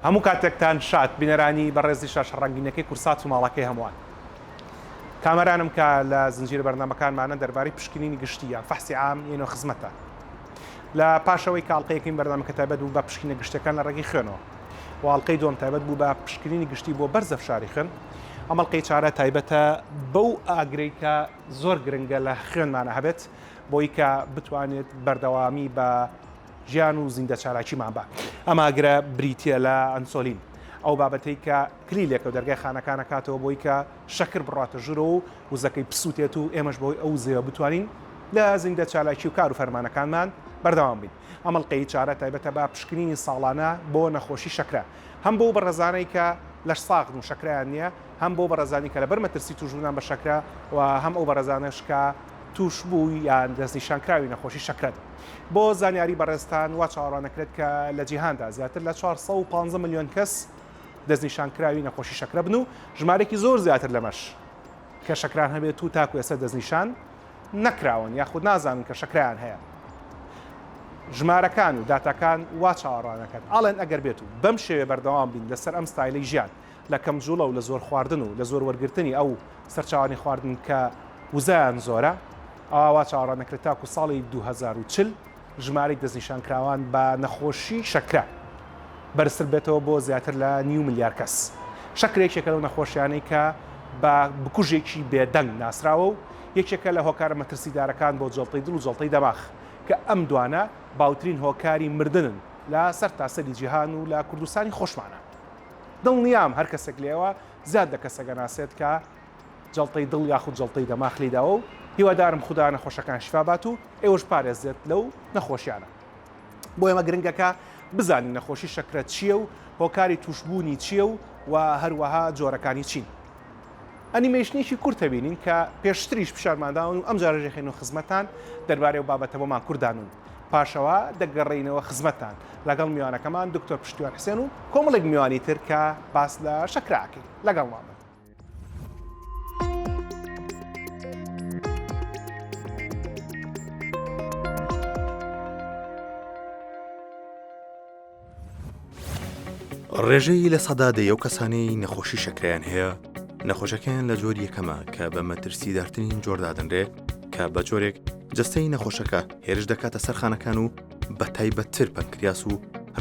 هەموو کاتێکتان شاد بینەرانی بەڕێزی شاشە ڕەنگینەکەی کورسات و ماڵەکەی هەمووان. کامەرانم کە لە زنجیرە بەرنامەکانمانە دەربارەی پشکنینی گشتی یان فەحسی عام یەینەوە خزمەتتان. لە پاشەوەی کە ئەڵقەی یەکەمی بەرنامەکە تایبەت بوو بە پشکنینە گشتیەکان لە ڕێگەی خوێنەوە و ئەڵقەی دووەم تایبەت بوو بە پشکنینی گشتی بۆ بەرزە فشاری خوێن، ئەم ئەڵقەی چارە تایبەتە بەو ئاگرەی کە زۆر گرنگە لە خوێنمانە هەبێت بۆی کە بتوانێت بەردەوامی بە ژیان و زیندە چالاکیمان بە. ئەم ئاگرە بریتییە لە ئەنسۆلین، ئەو بابەتەی کە کلیلێکە و دەرگای خانەکان ئەکاتەوە بۆی کە شەکر بڕواتە ژوورەوە و وزەکەی بسووتێت و ئێمەش بەهۆی ئەو وزەیەوە بتوانین لە زیندە چالاکی و کار و فەرمانەکانمان بەردەوام بین. ئەم ئەڵقەی چارە تایبەتە بە پشکنینی ساڵانە بۆ نەخۆشی شەکرە، هەم بۆ بەڕێزانەی کە لەش ساغن و شەکرەیان نییە، هەم بۆ بەڕێزانی کە لەبەر مەترسی تووشبوونان بە شەکرە و هەم ئەو بەڕێزانەش کە تووشبوو یان دەستنیشانکراوی نەخۆشی شەکرەن. بۆ زانیاری بەڕێزتان وا چاوەڕوان دەکرێت کە لە جیهاندا زیاتر لە 415 ملیۆن کەس دەستنیشانکراوی نەخۆشی شەکرە بن و ژمارەیەکی زۆر زیاتر لەمەش کە شەکران هەبێت و تاکو ئێستا دەستنیشان نەکراون یاخود نازانن کە شەکرەیان هەیە. ژمارەکان و داتاکان وا چاوەڕوان دەکەن ئەڵێن ئەگەر بێت و بەم شێوەیە بەردەوام بین لەسەر ئەم ستایلەی ژیان لە کەم جوڵە و لە زۆر خواردن و لە زۆر وەرگرتنی ئەو سەرچاوانەی خواردن کە وزەیان زۆرە، ئەوا وا چاوەڕوان دەکرێت تاکو ساڵی 2040 ژمارەی دەستنیشانکراوان بە نەخۆشی شەکرە بەرزتر بێتەوە بۆ زیاتر لە نیو ملیار کەس. شەکرە یەکێکە لەو نەخۆشیانەی کە بە بکوژێکی بێدەنگ ناسراوە و یەکێکە لە هۆکارە مەترسیدارەکان بۆ جەڵتەی دڵ و جەڵتەی دەماخ کە ئەم دوانە باوترین هۆکاری مردنن لە سەرتاسەری جیهان و لە کوردستانی خۆشمانا. دڵنیام هەر کەسێک لێوە زیاد لە کەسێک ئەناسێت کە جەڵتەی دڵ یاخود جەڵتەی دەماخ لێی داوە و هیوادارم خودا نەخۆشەکان شفا بات و ئێوەش پارێزێت لەو نەخۆشیانە. بۆ ئێمە گرنگە کە بزانین نەخۆشی شەکرە چییە و هۆکاری تووشبوونی چییە و و هەروەها جۆرەکانی چین. ئەنیمەیشنێکی کورت هەبینین کە پێشتریش پیشانمان داون و ئەمجارەش دەخەینەوە خزمەتتان دەربارەی ئەو بابەتە بۆمان کوردانون. پاشەوە دەگەڕێینەوە خزمەتتان لەگەڵ میوانەکەمان دکتۆر پشتیوان حسێن و کۆمەڵێک میوانی تر کە باس لە شەکرە ئەکەین. لەگەڵمان بن. ڕێژەی 10% ئەو کەسانەی نەخۆشی شەکرەیان هەیە نەخۆشەکەیان لە جۆری یەکەمە کە بە مەترسیدارترین جۆر دادەنرێ کە بە جۆرێک جەستەی نەخۆشەکە هێرش دەکاتە سەر خانەکان و بە تایبەتتر پەنکریاس و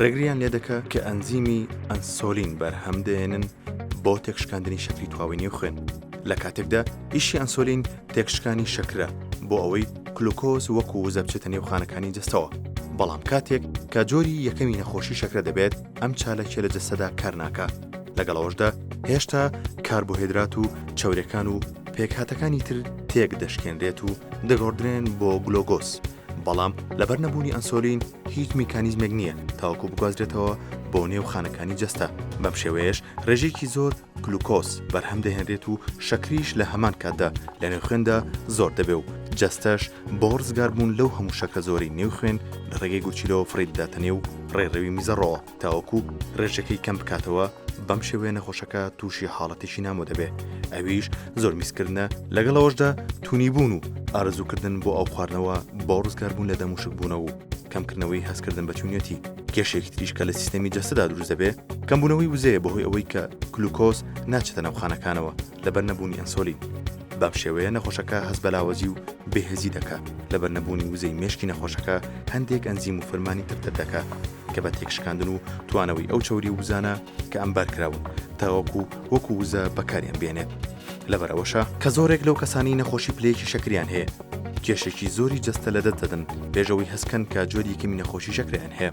ڕێگریان لێدەکە کە ئەنزیمی ئەنسۆلین بەرهەم دێنن بۆ تێکشکاندنی شەکری تواوی نێو خوێن لە کاتێکدا ئیشی ئەنسۆلین تێکشکانی شەکرە بۆ ئەوەی کلوکۆز وەکو وزە بچێتە نێو خانەکانی جەستەوە بەڵام کاتێک کە جۆری یەکەمی نەخۆشی شەکرە دەبێت ئەم چالاکیە لە جەستەدا کار ناکا لەگەڵ ئەوەشدا هێشتا کاربۆهێدرات و چەورەکان و پێکهاتەکانی تر تێک دەشکێنرێت و دەگۆڕدرێن بۆ گلۆگۆس بەڵام لەبەر نەبوونی ئەنسۆلین هیچ میکانیزمێک نییە تاوەکو بگوازرێتەوە بۆ نێو خانەکانی جەستە بەم شێوەیەش ڕێژەیەکی زۆر گلوکۆز بەرهەم دەهێنرێت و شەکریش لە هەمان کاتدا لە نێو خوێندا زۆر دەبێ و جەستەش بۆ ڕزگاربوون لەو هەموو شەکرە زۆرەی نێو خوێن لە ڕێگەی گورچیلەوە فڕێی دەداتە نێو ڕێڕەوی میزەڕۆوە تاوەکو ڕێژەکەی کەم بکاتەوە، بەم شێوەیە نەخۆشەکە تووشی حاڵەتێکی نامۆ دەبێ ئەویش زۆر میزکردنە، لەگەڵ ئەوەشدا تونیبوون و ئارەزووکردن بۆ ئاو خواردنەوە بۆ ڕزگاربوون لە دەموشکبوونەوە و کەمکردنەوەی هەستکردن بە تونیەتی. کێشەیەکی تریش کە لە سیستەمی جەستەدا دروست دەبێ کەمبوونەوەی وزەیە بەهۆی ئەوەی کە کلوکۆز ناچێتە ناو خانەکانەوە لەبەر نەبوونی ئەنسۆلین. بەم شێوەیە نەخۆشەکە هەست بە لاوازی و بێهێزی دەکات لەبەر نەبوونی وزەی مێشکی نەخۆشەکە هەندێک ئەنزیم و فرمانی تر دەردەکا کە بە تێکشکاندن و توانەوەی ئەو چەوری و وزانە کە ئەمبار کراون تاوەکو وەکو وزە بەکاریان بێنێت لەبەر ئەوەشە کە زۆرێک لەو کەسانی نەخۆشی پلەیەکی شەکریان هەیە کێشێکی زۆری جەستە لەدەست دەدەن پێش ئەوەی هەستکەن کە جۆری یەکەمی نەخۆشی شەکرەیان هەیە.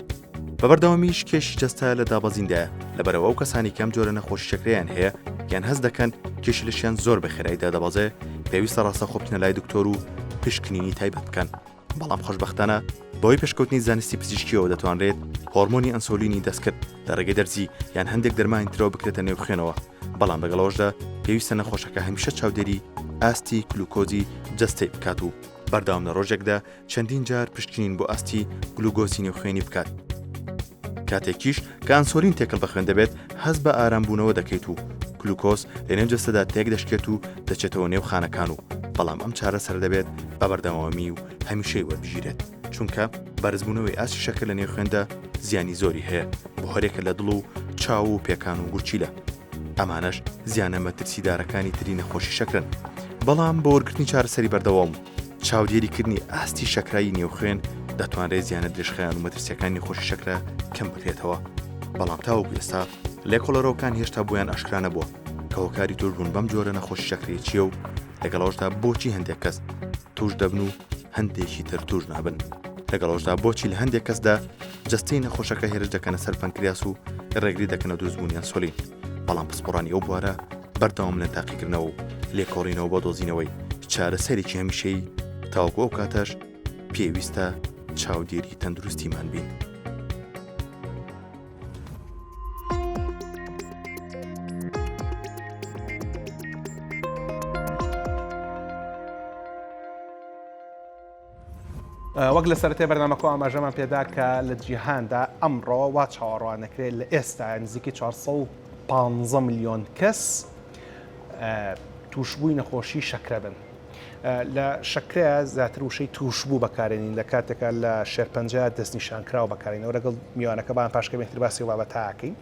بە بەردەوامیش کێشی جەستە لە دابەزیندایە، لەبەرئەوە ئەو کەسانەی کە ئەم جۆرە نەخۆشی شەکرەیان هەیە یان هەست دەکەن کێشی لەشیان زۆر بە خێرایی دادەبەزێ پێویستە ڕاستەوخۆ بچنە لای دکتۆر و پشکنینی تایبەت بکەن. بەڵام خۆشبەختانە بەهۆی پێشکەوتنی زانستی پزیشکییەوە دەتوانرێت هۆرمۆنی ئەنسۆلینی دەستکرد لە ڕێگەی دەرزی یان هەندێک دەرمانی ترەوە بکرێتە نێو خوێنەوە، بەڵام لەگەڵ ئەوەشدا پێویستە نەخۆشەکە هەمیشە چاودێری ئاستی کلوکۆزی جەستەی بکات و بەردەوام لە ڕۆژێکدا چەندین جار پشکنین بۆ ئاستی گلوگۆزی نێو خوێنی بکات. کاتێکیش کە ئەنسۆلین تێکەڵ بە خوێن دەبێت هەست بە ئارامبوونەوە دەکەیت و کلوکۆز لەنێو جەستەدا تێک دەشکێت و دەچێتەوە نێو خانەکان و بەڵام ئەم چارەسەرە دەبێت بە بەردەوامی و هەمیشەی وەربگیرێت چونکە. بەرزبوونەوەی ئاستی شەکر لە نێو خوێندا زیانی زۆری هەیە بۆ هەرێکە لە دڵ و چاو و پێکان و گورچیلە. ئەمانەش زیانە مەترسیدارەکانی تری نەخۆشی شەکرەن. بەڵام بە وەرگرتنی چارەسەری بەردەوام و چاودێریکردنی ئاستی شەکرای نێو خوێن دەتوانرێت زیانە درێژخایەن و مەترسیەکانی نەخۆشی شەکرە کەم بکرێتەوە. بەڵام تاوەکو ئێستا لێکۆڵەرەوەکان هێشتا بۆیان ئاشکرا نەبووە کە هۆکاری توشبوون بەم جۆرە نەخۆشی شەکرەیە چییە و لەگەڵ ئەوەشدا بۆچی هەندێک کەس توش دەبن و هەندێکی تر توش نابن لەگەڵ ئەوەشدا بۆچی لە هەندێک کەسدا جەستەی نەخۆشەکە هێرش دەکەنە سەر پەنکریاس و ڕێگری دەکەنە دروستبوونی ئەنسۆلین بەڵام پسپۆڕانی ئەو بوارە بەردەوام لە تاقیکردنەوە و لێکۆڵینەوە بۆ دۆزینەوەی چارەسەرێکی هەمیشەیی تاوەکو ئەو کاتەش پێویستە چاودێری تەندروستیمان بین. وەک لە سەرەتای بەرنامەکە ئاماژەمان پێدا کە لە جیهاندا ئەمڕۆ وا چاوەڕوان دەکرێت لە ئێستا نزیکەی 415 ملیۆن کەس تووشبووی نەخۆشی شەکرە بن. لە شەکرە زیاتر وشەی تووشبوو بەکارێنین لە کاتێکا لە شێرپەنجە دەستنیشانکراو بەکارێنەوە لەگەڵ میوانەکە بان پاشکەمێتر باسی و بابەتاکەین.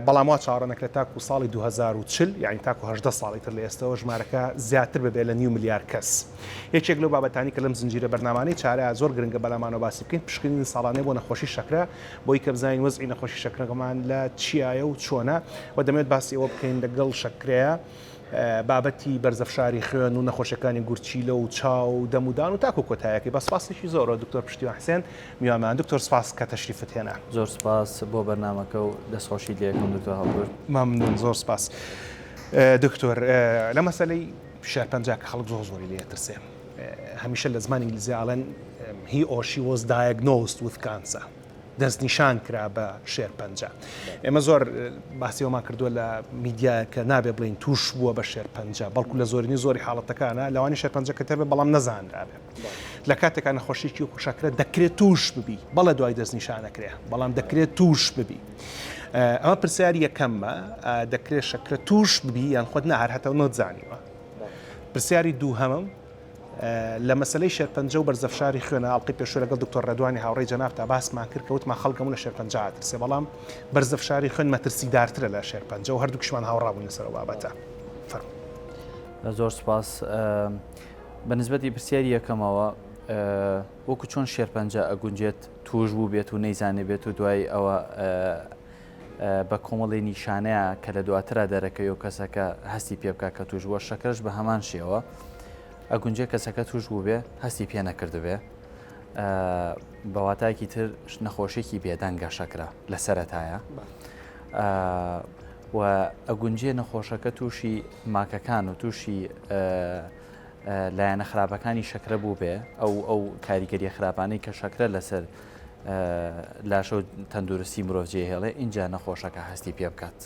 بەڵام وا چاوەڕێ نەکرێت تاکو ساڵی 2040 یعنی تاکو 18 ساڵی تر لە ئێستەوە ژمارەکە زیاتر ببێت لە نیو ملیار کەس. یەکێک لەو بابەتانی کە لەم زنجیرە بەرنامانەی چارە زۆر گرنگە بەلامانەوە باسی بکەین پشکنینی ساڵانەیە بۆ نەخۆشی شەکرە بۆی کە بزانین وەزعی نەخۆشی شەکرەکەمان لە چیایە و چۆنە و دەمێت باسی ئەوە بکەین لەگەڵ شەکرەیە بابەتی بەرزەفشاری خوێن و نەخۆشیەکانی گورچیلە و چاو و دەم و دان و تاکو کۆتایەکەی بە سپاسێکی زۆرەوە دکتۆر پشتیوان حسێن میوانمان دکتۆر سپاس کە تەشریفت هێنا. زۆر سپاس بۆ بەرنامەکە و دەستخۆشیت لێ ئەکەم دکتۆر هەڵگورد. مەمنون زۆر سپاس دکتۆر لە مەسەلەی شێرپەنجە کە خەڵک زۆر زۆری لێ ئەترسێ هەمیشە لە زمانی ئینگلیزی ئەڵێن he or she was diagnosed with cancer دەستنیشان کرا بە شێرپەنجە. ئێمە زۆر باسی ئەومان کردووە لە میدیا کە نابێ بڵین توش بووە بە شێرپەنجە بەڵکو لە زۆرینەی زۆری حاڵەتەکانە لەوانی شێرپەنجەکە هەبێ بەڵام نەزانرابێ لە کاتێکا نەخۆشیی وەکو شەکرە دەکرێت توش ببی بەڵێ دوای دەستنیشانەکرێ بەڵام دەکرێت توش ببی ئەمە پرسیاری یەکەمە دەکرێت شەکرە توش ببی یان خۆت نە هەر هەتەوە نەتزانیوە پرسیاری دووهەمم لە مەسەلەی شێرپەنجە و بەرزەفشاری خوێنە ئەڵقەی پێشوو لەگەڵ دکتۆر ڕێدوانی هاوڕێی جەنابتا باسمان کرد کە وتمان خەڵک هەموو لە شێرپەنجە ئەترسێ بەڵام بەرزەفشاری خوێن مەترسیدارترە لە شێرپەنجە و هەردووکیشمان هاوڕا بووین لەسەر ئەو بابەتە. فەرموو. زۆر سوپاس. بە نسبەتی پرسیاری یەکەمەوە وەکو چۆن شێرپەنجە ئەگونجێت توش بوو بێت و نەیزانێ بێت و دوای ئەوە بە کۆمەڵی نیشانەیە کە لە دواترا دەرەکەوێ و کەسەکە هەستی پێ بکات کە توش بووە شەکرەش بە هەمان شێوە ئەگونجێ کەسەکە توش بووبێ هەستی پێ نەکردبێ بە واتایەکی تر نەخۆشیێکی بێدەنگە شەکرە لە سەرەتایە و ئەگونجێ نەخۆشەکە تووشی ماکەکان و تووشی لایەنە خراپەکانی شەکرە بوو بێ ئەو ئەو کاریگەریە خراپانەی کە شەکرە لەسەر لاشە و تەندروستی مرۆڤ جێهێڵێ ئینجا نەخۆشەکە هەستی پێ بکات.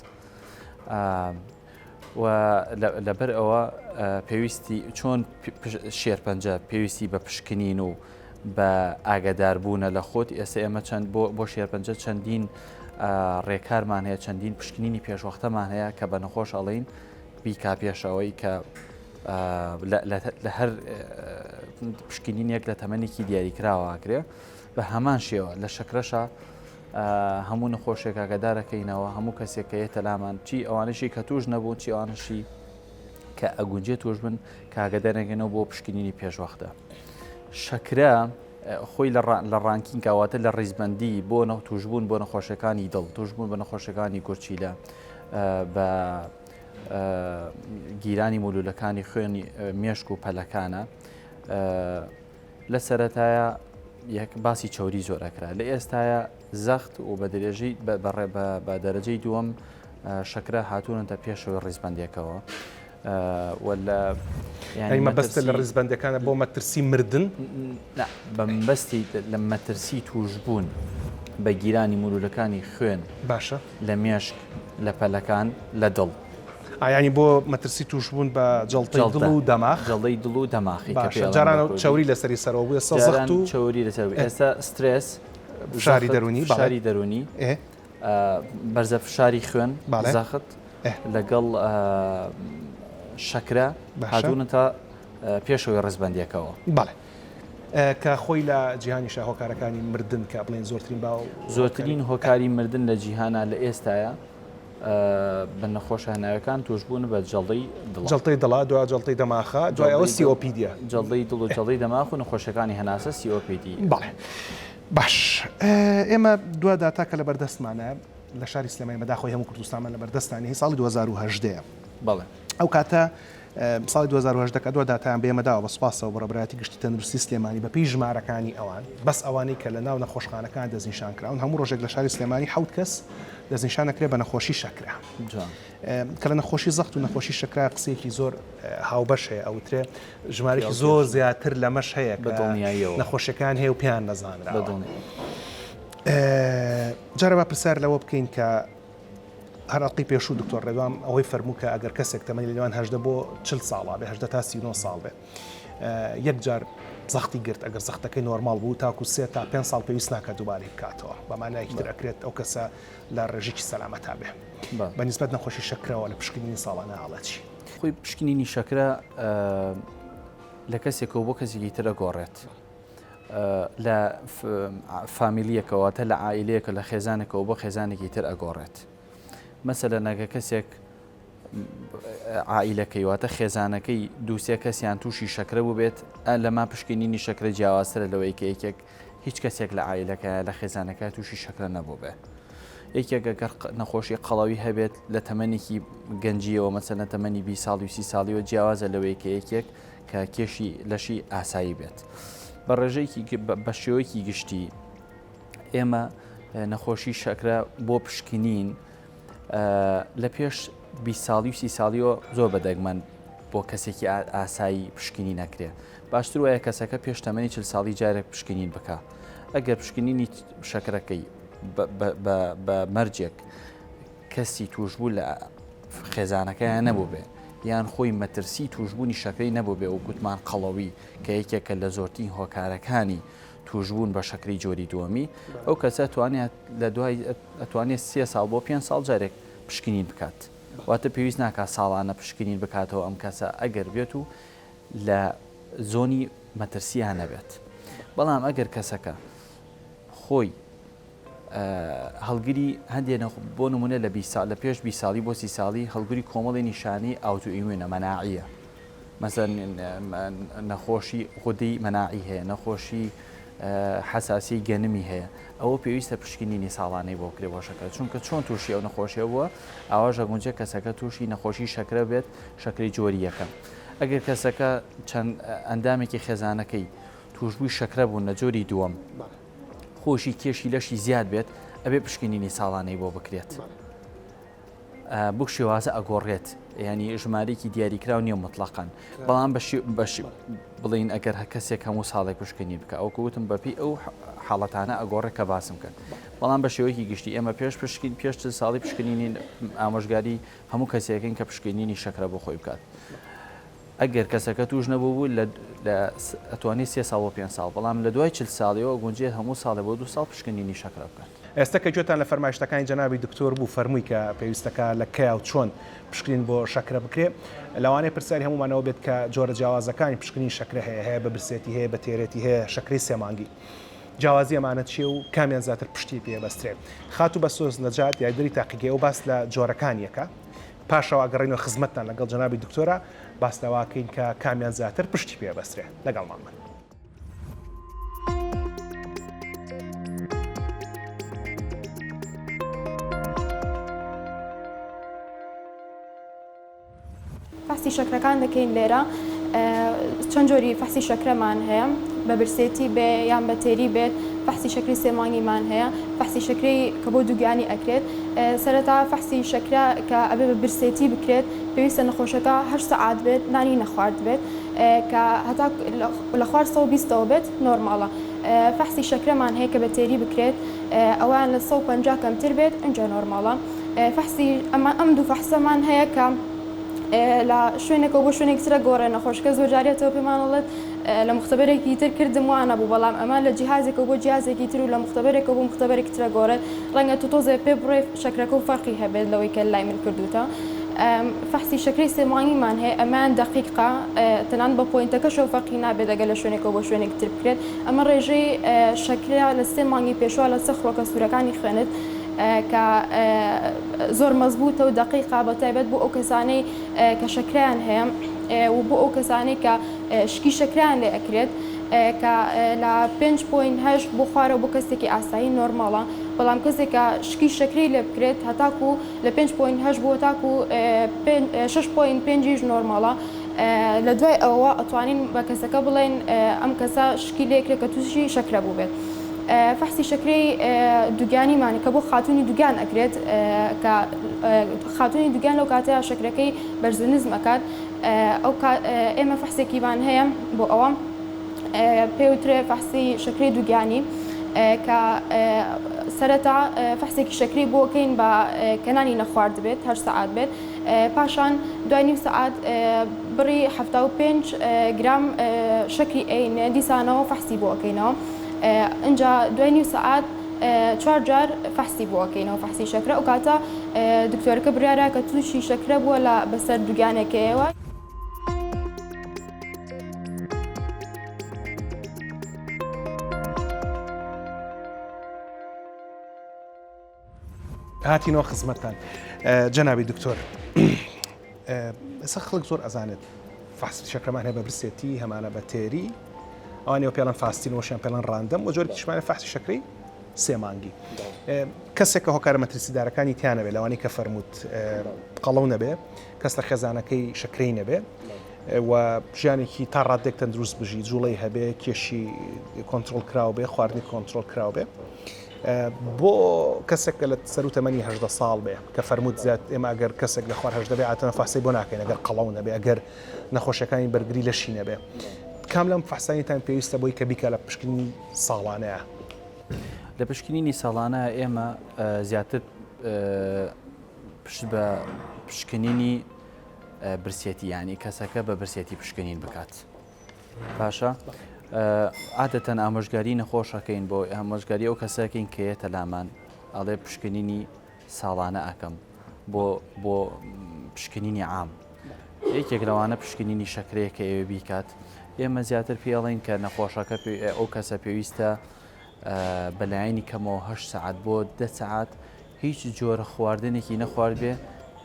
و لەبەر ئەوە پێویستی چۆن شێرپەنجە پێویستی بە پشکنین و بە ئاگاداربوونە لە خۆت ئێستا ئێمە چەند بۆ شێرپەنجە چەندین ڕێکارمان هەیە چەندین پشکنینی پێشوەختەمان هەیە کە بە نەخۆش ئەڵین بیکا پێشەوەی کە لە هەر پشکنینێک لە تەمەنێکی دیاریکراوە ئاکرێ بە هەمان شێوە لە شەکرەشە هەموو نەخۆشێک ئاگادارەکەینەوە هەموو کەسێک کە یەتە لامان چی ئەوانشی کە توش نەبوون چی ئەوانشی کە ئەگونجێ توش بن کاگەدەرەگەنەوە بۆ پشکنینی پێشوەختە شەکرە خۆی لە ranking کاواتە لە ڕیزبندی بۆ نە توشبوون بۆ نەخۆشەکانی دڵ توشبوون بە نەخۆشەکانی گورچیلە بە گیرانی مولولەکانی خوێنی مێشک و پەلەکانە لە سەرەتایە یەک باسی چەوری زۆر ئەکرا لە ئێستاە زەخت و بە درێژی بە دەرەجەی دووەم شەکرە هاتوونەتە پێشەوەی ڕیزبندێکەوە مەبەستە لە ڕیزبندەکانە بۆ مەترسی مردن بە مەبەستی لە مەترسی توشبوون بە گیرانی مولولەکانی خوێن باشە لە مێشک لە پەلەکان لە دڵ. ئا یانی بۆ مەترسی تووشبوون بە جەڵتەی دڵ و دەماخ؟ جەڵتەی دڵ و دەماخی کە پێی ئەڵێن بە کوردی. باشە جاران چەوری لەسەری سەرەوە بوو ئێستا زەخت و. جاران چەوری لەسەر بوو ئێستا سترێس. فشاری دەروونی بەڵێ. فشاری دەروونی. ئێ. بەرزە فشاری خوێن. بەڵێ. زەخت. ئێ. لەگەڵ شەکرە. باشە. هاتوونەتە پێشەوەی ڕیزبەندییەکەوە. بەڵێ. کە خۆی لە جیهانیشا هۆکارەکانی مردن کە بڵێن زۆرترین باو زۆرترین هۆکاری مردن لە جیهانا لە ئێستایا بە نەخۆشە هەناوەکان توشبوون بە جەڵدەی دڵە. جەڵتەی دڵە، دوا جەڵتەی دەماخە، دوای ئەوە COPD ە. جەڵدەی دڵ و جەڵدەی دەماخ و نەخۆشیەکانی هەناسە COPD. بەڵێ باش ئێمە دوا داتا کە لەبەردەستمانە لە شاری سلێمانی بەداخەوەی هەموو کوردستانمان لەبەردەستانی هی ساڵی 2018 بەڵێ. ئەو کاتە ساڵی 2018 کە دوا داتایان بە ئێمە داوە بە سوپاسەوە بەڕێوەبەرایەتی گشتی تەندروستی سلێمانی بەپێی ژمارەکانی ئەوان بەس ئەوانەی کە لە ناو نەخۆشخانەکان دەستنیشان کراون هەموو ڕۆژێک لە شاری سلێمانی حەوت کەس دەستنیشان دەکرێت بە نەخۆشی شەکرە کە لە نەخۆشی زەخت و نەخۆشی شەکرە قسەیەکی زۆر هاوبەش هەیە ئەوترێ ژمارێکی زۆر زیاتر لەمەش هەیە بە دڵنیاییەوە نەخۆشیەکان هەیە و پێیان نەزانراوە جارە با پرسیار لەوە بکەین کە هەر ئەڵقەی پێشوو دکتۆر ڕێبام ئەوەی فەرموو کە ئەگەر کەسێک تەمەنی لە نێوان 18 بۆ 40 ساڵا بێ 18 تا 39 ساڵ بێ یەک جار زەختی گرت ئەگەر زەختەکەی نۆرماڵ بوو تاکو سێ تا پێ ساڵ پێویست ناکات دووبارەی بکاتەوە بە مانایەکی تر ئەکرێت ئەو کەسە لە ڕێژێکی سەلامەتا بێ بە نیسبەت نەخۆشی شەکرەوە لە پشکنینی ساڵانە ئاڵە چی؟ خۆی پشکنینی شەکرە لە کەسێکەوە بۆ کەسێکی تر ئەگۆڕێت. لە فامیلیەکەوە واتە لە عائیلەیەکە لە خێزانێکەوە بۆ خێزانێکی تر ئەگۆڕێت مەسەلەن ئەگە کەسێک عائیلەکەی واتە خێزانەکەی دووسێ کەسیان تووشی شەکرە بوو بێت لەما پشکنینی شەکرە جیاوازترە لەوەی کە یەکێک هیچ کەسێک لە عائیلەکە لە خێزانەکە تووشی شەکرە نەبوو بێت یەکێک گەر نەخۆشی قەڵەوی هەبێت لە تەمەنێکی گەنجیەوە مەسەلەن تەمەنی 20 ساڵی و 30 ساڵیەوە جیاوازە لەوەی کە یەکێک کە کێشی لەشی ئاسایی بێت. بە ڕێژەیەکی بە شێوەیەکی گشتی ئێمە نەخۆشی شەکرە بۆ پشکنین لە پێش 20 ساڵی و سی ساڵیەوە زۆر بە دەگمەن بۆ کەسێکی ئاسایی پشکنی نەکرێت باشتر وایە کەسەکە پێش تەمەنی چل ساڵی جارێک پشکنین بکە ئەگەر پشکنینی شەکرەکەی بە مەرجێک کەسی تووشبوو لە خێزانەکەیان نەبووبێ یان خۆی مەترسی تووشبوونی شەکرەی نەبووبێ و گوتمان قەڵەوی کە یەکێکە لە زۆرترین هۆکارەکانی تووشبوون بە شەکری جۆری دووەمی ئەو کەسە توانێت لە دوای ئەتوانێت سێ ساڵ بۆ پێ ساڵ جارێک پشکنین بکات واتە پێویست ناکات ساڵانە پشکنین بکاتەوە ئەم کەسە ئەگەر بێت و لە زۆنی مەترسیان نەبێت بەڵام ئەگەر کەسەکە خۆی هەڵگری هەندێ بۆ نمونە لە 20 ساڵ لە پێش 20 ساڵی بۆ سی ساڵی هەڵگری کۆمەڵی نیشانەی autoimmune ە مەناعیە مەسەن نەخۆشی غودەی مەناعی هەیە نەخۆشی حەساسی گەنمی هەیە ئەوە پێویستە پشکنینی ساڵانەی بۆ کرێ بۆ شەکرە چونکە چۆن تووشی ئەو نەخۆشیە بووە ئاواش ئەگونجێ کەسەکە تووشی نەخۆشی شەکرە بێت شەکری جۆری یەکەم ئەگەر کەسەکە چەند ئەندامێکی خێزانەکەی تووشبووی شەکرە بوون لە جۆری دووەم خۆشی کێشی لەشی زیاد بێت ئەبێ پشکنینی ساڵانەی بۆ بکرێت بۆ شێوازە ئەگۆڕێت ینی ژمارێکی دیاریکراو نییە مطلقان بەڵام بەش بڵین ئەگەر هە کەسێک هەموو ساڵێک پشکنی بکە ئەو کوتم بەپی ئەو حاڵەتانە ئەگۆڕێک کە باسم کرد بەڵام بە شێوەیەکی گشتی ئێمە پێش پشکین پێش ساڵی پشکنینی ئامۆژگاری هەموو کەسێکین کە پشکنینی شەکرە بۆ خۆی بکات. ئەگەر کەسەکە توش نەبووبوو لە لە ئەتوانی سێ ساڵ بۆ پێنج ساڵ بەڵام لە دوای 40 ساڵیەوە گونجێت هەموو ساڵێ بۆ دوو ساڵ پشکنینی شەکرە بکات. ئێستا کە گوێتان لە فەرمایشتەکانی جەنابی دکتۆر بوو فەرمووی کە پێویستەکە لە کەیا و چۆن پشکنین بۆ شەکرە بکرێ لەوانەیە پرسیاری هەموومان ئەوە بێت کە جۆرە جیاوازەکانی پشکنین شەکرە هەیە هەیە بە برسێتی هەیە بە تێرێتی هەیە شەکرەی سێ مانگی جیاوازی ئەمانە چییە و کامیان زیاتر پشتی پێ بەسترێ خاتوو بەسۆز نەجات یاریدەری تاقیگەیە و باس لە جۆرەکانیەکە پاشەوە ئەگەڕێینەوە خزمەتتان لەگەڵ جەنابی دکتۆرا باس لەوەکەین کە کامیان زیاتر پشتی پێ بەسترێ لەگەڵمان بن. فەحسی شەکرەکان دەکەین لێرە چەند جۆری فەحسی شەکرەمان هەیە بە برسێتی بێ یان بە تێری بێت فەحسی شەکری سێ مانگیمان هەیە فەحسی شەکرەی کە بۆ دووگیانی ئەکرێت سەرەتا فەحسی شەکرە کە ئەبێ بە برسێتی بکرێت پێویستە نەخۆشەکە هەشت سەعات بێت نانی نەخوارد بێت کە هەتا لە خوار 120 ەوە بێت نۆرماڵە فەحسی شەکرەمان هەیە کە بە تێری بکرێت ئەوەیان لە 150 کەمتر بێت ئینجا نۆرماڵە فەحسی ئەمە ئەم دوو فەحسەمان هەیە کە لە شوێنێکەوە بۆ شوێنێکی ترە گۆڕێ نەخۆشەکە زۆر جارێتەوە پێمان ئەڵێت لە مختبەرێکی تر کردم وا نەبوو بەڵام ئەمە لە جیهازێکەوە بۆ جیهازێکی تر و لە مختبەرێکەوە بۆ مختبەرێکی ترە گۆڕێت ڕەنگە تۆ تۆزێ پێ بڕێ شەکرەکە و فەرقی هەبێت لەوەی کە لای من کردوتە. فەحسی شەکرەی سێ مانگیمان هەیە ئەمەیان دەقیقە تەنانەت بە point ەکەشەوە فەرقی نابێت ئەگەر لە شوێنێکەوە بۆ شوێنێکی تر بکرێت ئەمە ڕێژەی شەکرە لە سێ مانگی پێشوە لەسەر خڕۆکە سوورەکانی خوێنت کە زۆر مەزبووتە و دەقیقە بە تایبەت بۆ ئەو کەسانەی کە شەکرەیان هەیە و بۆ ئەو کەسانەی کە شکی شەکرەیان لێ ئەکرێت کە لە 5.8 بۆ خوارەوە بۆ کەسێکی ئاسایی normal ە بەڵام کەسێک کە شکی شەکرەی لێ بکرێت هەتاکو لە 5.8 بۆ تاکو 6.5 یش normal ە لە دوای ئەوە ئەتوانین بە کەسەکە بڵێین ئەم کەسە شکی لێکرێت کە تووشی شەکرە بووبێت. فەحسی شەکرەی دووگیانیمان کە بۆ خاتوونی دووگیان ئەکرێت کە خاتوونی دووگیان لەو کاتەیە شەکرەکەی بەرز و نزم ئەکات ئەو ئێمە فەحسێکیمان هەیە بۆ ئەوە پێوترێ فەحسی شەکرەی دووگیانی کە سەرەتا فەحسێکی شەکرەی بۆ کەین بە کە نانی نەخواردبێت هەر سەعات بێت پاشان دوای نیو سەعات بڕی 75 گرام شەکری ئەینێ دیسانەوە فەحسی بۆ ئەکەینەوە ئینجا دوای نیو سەعات چوار جار فەحسی بۆ ئەکەینەوە فەحسی شەکرە ئەو کاتە دکتۆرەکە بڕیارە کە تووشی شەکرە بووە لە بەسەر دوگیانەکەیەوە. هاتینەوە خزمەتتان جەنابی دکتۆر ئێستا خەڵک زۆر ئەزانێت فەحسی شەکرەمان هەیە بە برسێتی هەمانە بە تێری ئەوانی پێڵەن fasting وەشیان پێڵەن random و جۆرێکیشمانە فەحسی شەکرەی سێ مانگی کەسێک کە هۆکارە مەترسیدارەکانی تیا نەبێ لەوانەی کە فەرمووت قەڵەو نەبێ کەس لە خێزانەکەی شەکرەی نەبێ و ژیانێکی تا ڕادێک تەندروست بژی جوڵەی هەبێ کێشی کۆنترۆڵ کراو بێ خواردنی کۆنترۆڵ کراو بێ بۆ کەسێک کە لە سەرو تەمەنی 18 ساڵ بێ کە فەرمووت زیاد ئێمە ئەگەر کەسێک لە خوار 18 بێ عادەتەن فەحسەی بۆ ناکەین ئەگەر قەڵەو نەبێ ئەگەر نەخۆشیەکانی بەرگری لەشی نەبێ کام لەم فەحسانیتان پێویستە بۆی کە بیکا لە پشکنینی ساڵانەیە؟ لە پشکنینی ساڵانە ئێمە زیاتر پشت بە پشکنینی برسێتی ینی کەسەکە بە برسێتی پشکنین بکات. باشە عادەتەن ئامۆژگاری نەخۆشەکەین بۆ ئامۆژگاری ئەو کەسەکەین کە یەتە لامان ئەڵێ پشکنینی ساڵانە ئەکەم بۆ بۆ پشکنینی عام یەکێک لەوانە پشکنینی شەکرەیە کە ئێوە بیکات ئێمە زیاتر پێڵین کە نەخۆشەکە ئەو کەسە پێویستە بەلایەنی کەمەوە هه سەعات بۆ دە سەعات هیچ جۆرە خواردنێکی نەخواردبێ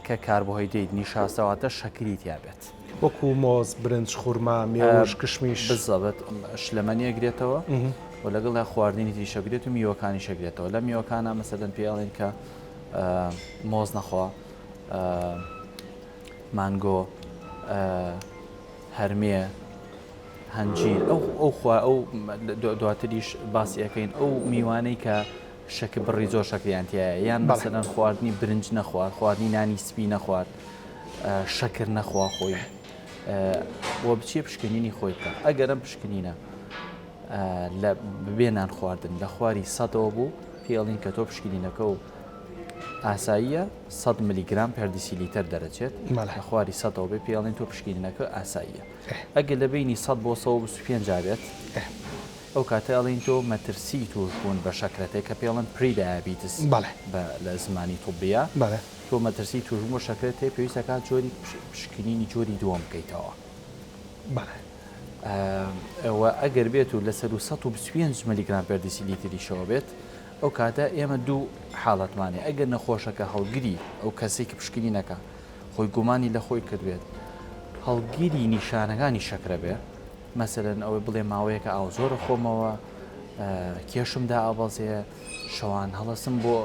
کە کاربۆهیدرەیت، نیشاستە واتە شەکری تیا بێت. وەکو مۆز، برنج، خورما، مێوژ، کشمیش. بالزبط شلەمەنی ئەگرێتەوە و لەگەڵیا خواردنی تریش ئەگرێت و میوەکانیش ئەگرێتەوە. لە میوەکانا مەسەلەن پێی ئەڵێن کە مۆز نەخوا، مانگۆ، هەرمێ، هەنجیر ئەو ئەو خوا ئەو دواتریش باسی ئەکەین ئەو میوانەی کە شەکر بڕی زۆر شەکریان تیایە یان مەسەلەن خواردنی برنج نەخوارد خواردنی نانی سپی نەخوارد شەکر نەخوا خۆی بۆ بچێ پشکنینی خۆی بکە ئەگەر ئەم پشکنینە لە بێ نان خواردن لە خواری سەدەوە بوو پێڵین کە تۆ پشکنینەکە و ئاساییە 100 میلیگرام per deciliter دەرەچێت لە خواری سەدەوە بێ پێڵین تۆ پشکنینەکە ئاساییە ئەگەر لە بینی 100 بۆ 125 بێت ئەو کاتە ئەڵێین تۆ مەترسیی تووشبوون بە شەکرەت هەیە کە پێی ئەڵێن prediabetes بەڵێ. بە لە زمانی طبییە. بەڵێ. تۆ مەترسیی تووشبوون بە شەکرەت هەیە پێویست ئەکات جۆری پشکنینی جۆری دووەم بکەیتەوە. بەڵێ. و ئەگەر بێت و لە سەروو 125 ملیگرام per deciliter یشەوە بێت ئەو کاتە ئێمە دوو حاڵەتمان هەیە ئەگەر نەخۆشەکە هەڵگری ئەو کەسەی کە پشکنینەکە خۆی گومانی لە خۆی کردبێت هەڵگری نیشانەکانی شەکرە بێ مەسەلەن ئەوەی بڵێ ماوەیەکە ئاو زۆر ئەخۆمەوە، کێشم دائەبەزێ، شەوان هەڵەسم بۆ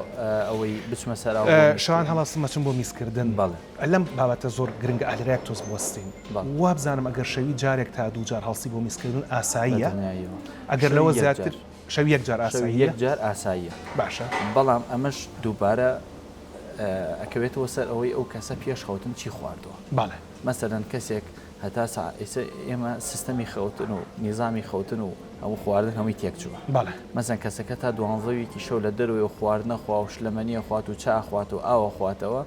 ئەوەی بچمە سەر ئاو بۆ میزکردن. شەوان هەڵەسم ئەچم بۆ میزکردن. بەڵێ. لەم بابەتە زۆر گرنگە ئەهلرایەک تۆز بوەستین. بەڵێ. وابزانم ئەگەر شەوی جارێک تا دوو جار هەڵسی بۆ میزکردن ئاساییە. بەدڵنیاییەوە. ئەگەر شەوی لەوە یەک جار. زیاتر شەوی یەک جار شەوی ئاساییە؟ یەک جار ئاساییە. باشە. بەڵام ئەمەش دووبارە ئەکەوێتەوە سەر ئەوەی ئەو کەسە پێش خەوتن چی خواردووە. بەڵێ. مەسەلەن کەسێک هەتا سا ئێستا ئێمە سیستەمی خەوتن و نیزامی خەوتن و هەموو خواردن هەمووی تێک چووە. بەڵێ. مەسەن کەسەکە تا دوانزە و یەکی شەو لە دەرەوەی و خواردنە خوا و شلەمەنیە خوات و چا خوات و ئاوە خواتەوە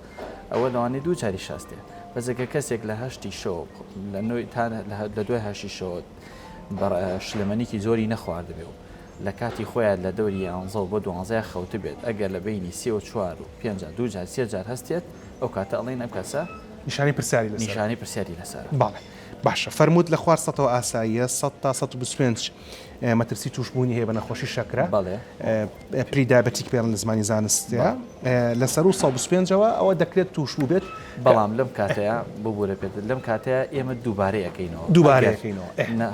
ئەوە لەوانەیە دوو جاریش هەستێ. بەس ئەگەر کەسێک لە هەشتی شەو لە نۆی تا لە دوای هەشتی شەو بە شلەمەنیکی زۆری نەخواردبێ و لە کاتی خۆیان لە دەوری یانزە و بۆ دوانزەیا خەوتبێت ئەگەر لە بەینی سێ و چوار و پێنج دوو جار سێ جار هەستێت ئەو کاتە ئەڵێین ئەم کەسە. نیشانەی پرسیاری لەسەرە. نیشانەی پرسیاری لەسەرە. بەڵێ باشە فەرمووت لە خوار سەتەوە ئاساییە سەت تا 125 مەترسی تووشبوونی هەیە بە نەخۆشی شەکرە بەڵێ. prediabetic پێڵن لە زمانی زانستیا لە سەروو 125ەوە ئەوە دەکرێت تووشبوو بێت بەڵام لەم کاتەیە ببورە پێت لەم کاتەیە ئێمە دووبارەی ئەکەینەوە دووبارەی ئەکەینەوە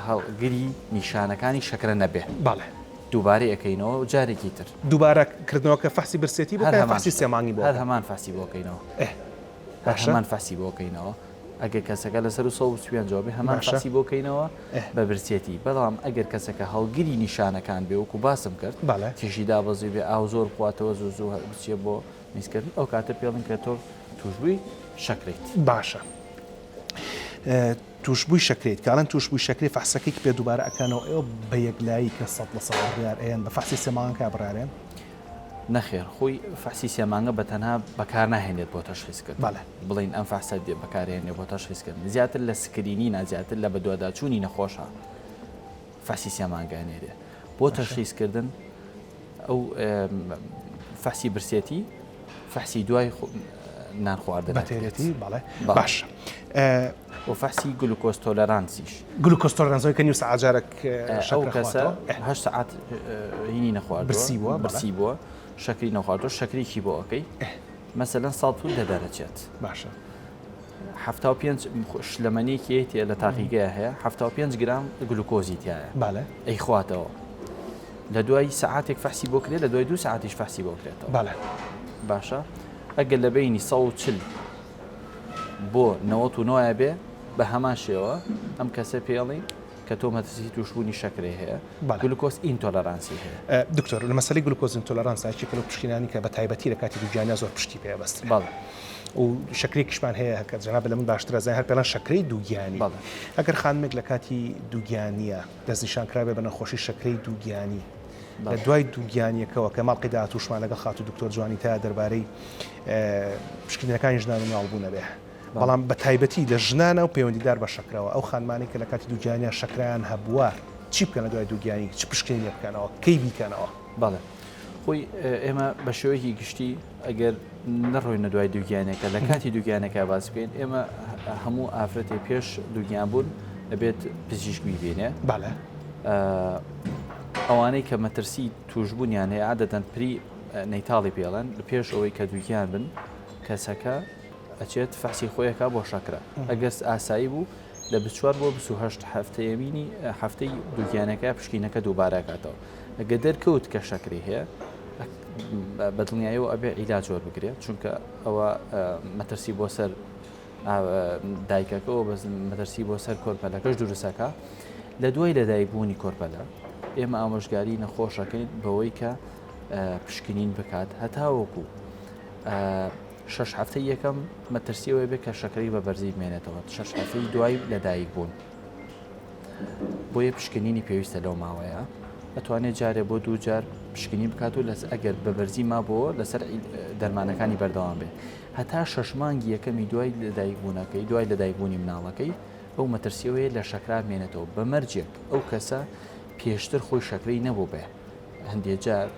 هەڵگری نیشانەکانی شەکرە نەبێ بەڵێ. دووبارەی ئەکەینەوە و جارێکی تر. دووبارە کردنەوەکە فەحسی برسێتی بۆ هەر کە هەمان فەحسی شتە. سێ مانگی بۆ هەر هەمان فەحسی بۆ کەینەوە. ئێ هەر باشە. هەمان فەحسی بۆ کەینەوە. ئەگەر کەسەکە لەسەر و 125 ەوە بێ هەمان باشە. فەحسی بۆ کەینەوە ئێ. بە برسێتی. بەڵام ئەگەر کەسەکە هەڵگری نیشانەکان بێ وەکو باسم کرد بەڵێ. کێشی دابەزی بێ ئاو زۆر بخواتەوە زوو زوو بچێ بۆ میزکردن ئەو کاتە پێڵین کە تۆ تووشبووی شەکرەیت. باشە. توشبووی شەکرەیت کە ئەڵێن توشبووی شەکرەی فەحسەکەی پێ دووبارە ئەکەنەوە ئێوە بە یەکلایی کە سەد لە سەد بڕیار ئەیەن بە فەحسی سێ مانگەکە بڕیارێن؟ نەخێر خۆی فەحسی سێ مانگە بە تەنها بەکار ناهێنێت بۆ تەشخیص کردن بەڵێ. بڵێین ئەم فەحسە دێ بەکارهێنێ بۆ تەشخیص کردن زیاتر لە screening ە زیاتر لە بەدواداچوونی نەخۆشە فەحسی سێ مانگە ئەنێرێ بۆ تەشخیص کردن ئەو فەحسی برسێتی فەحسی دوای نان خواردن بەتێرێتی بەڵێ باشە و فەحسی glucose tolerance یش glucose tolerance ەوەی کە نیو سەعات جارێک ئەو کەسە هەشت سەعات هینی نەخواردووە برسی بووە برسی بووە شەکری نەخواردووە شەکرێکی بۆ ئەەکەی مەسەلەن ساڵ پول دە دەرەچێت باشە 75 شلەمەنیەکی تێ لە تاقیگەیە هەیە 75 گرام گلوکۆزی تایە بەڵێ ئەیخواتەوە لە دوای سەعاتێک فەحسی بۆ کرێت لە دوای دوو سەعاتیش فەحسی بۆ کرێتەوە بەڵێ باشە ئەگەر لە بینی 140 بۆ 99 بێ بە هەمان شێوە ئەم کەسە پێڵی کە تۆ مەترسی توشبوونی شەکرەی هەیە glucose intolerance ی هەیە دکتۆر لە مەسەلەی glucose intolerance یەکێکە لەو پشکنینانەی کە بە تایبەتی لە کاتی دووگیانیا زۆر پشتی پێ ئەبەسترێ بەڵێ و شەکرێکیشمان هەیە کە جەنابت لە من باشتر ئەزانی هەر پێڵەن شەکرەی دووگیانی ئەگەر خانمێک لە کاتی دووگیانیە دەستنیشان کرابێ بە نەخۆشی شەکرەی دووگیانی لە دوای دووگیانیەکەوە کە ماڵقی داهاتووشمان لەگەڵ خاتوو دکتۆر جوانیتا دەربارەی پشکنینەکانی ژنان و مناڵبوون ئەبێ بەڵام بە تایبەتی لە ژنانە و پەیوەندیدار بە شەکرەوە ئەو خانمانەی کە لە کاتی دووگیانیان شەکرەیان هەبووە چی بکەن لە دوای دووگیانی چ پشکنینێ بکەنەوە کەی بیکەنەوە؟ بەڵێ خۆی ئێمە بە شێوەیەکی گشتی ئەگەر نەڕۆینە دوای دووگیانەکە لە کاتی دووگیانەکە باس بکەین ئێمە هەموو ئافرەتێ پێش دووگیان بوون ئەبێت پزیشک بیبینێ بەڵێ ئەوانەی کە مەترسی توشبوونیان هەیە عادەتەن prenatal ی پێڵێن لە پێش ئەوەی کە دووگیان بن کەسەکە ئەچێت فەحسی خۆیەکە بۆ شەکرە ئەگەر ئاسایی بوو لە 24 بۆ 28 هەفتەیەمینی هەفتەی دووگیانەکە پشکینەکە دووبارەکاتەوە ئەگە دەرکەوت کە شەکری هەیە بە دڵنیایەوە ئەبێ عیلاج وەربگرێت چونکە ئەوە مەترسی بۆ سەر دایکەکەەوە بەس مەترسی بۆ سەر کۆرپەلەکەش دروستەکە لە دوای لەدایکبوونی کۆرپەلە ئێمە ئامۆژگاری نەخۆشەکەین بەوەی کە پشکنین بکات هەتاوەکو شش هەفتەی یەکەم مەترسیەوە بێ کە شەکری بە بەرزی بمێنێتەوە شش هەفتەی دوای لەدایک بوون بۆیە پشکنینی پێویستە لەو ماوەیە ئەتوانێت جارێ بۆ دوو جار پشکنین بکات و لەس ئەگەر بە بەرزی مابەوە لەسەر دەرمانەکانی بەردەوام بێ هەتا شەش مانگی یەکەمی دوای لەدایکبوونەکەی دوای لەدایکبوونی مناڵەکەی ئەو مەترسیەوەیە لە شەکرا بمێنێتەوە بە مەرجێک ئەو کەسە پێشتر خۆی شەکرەی نەبوو بێ هەندێک جار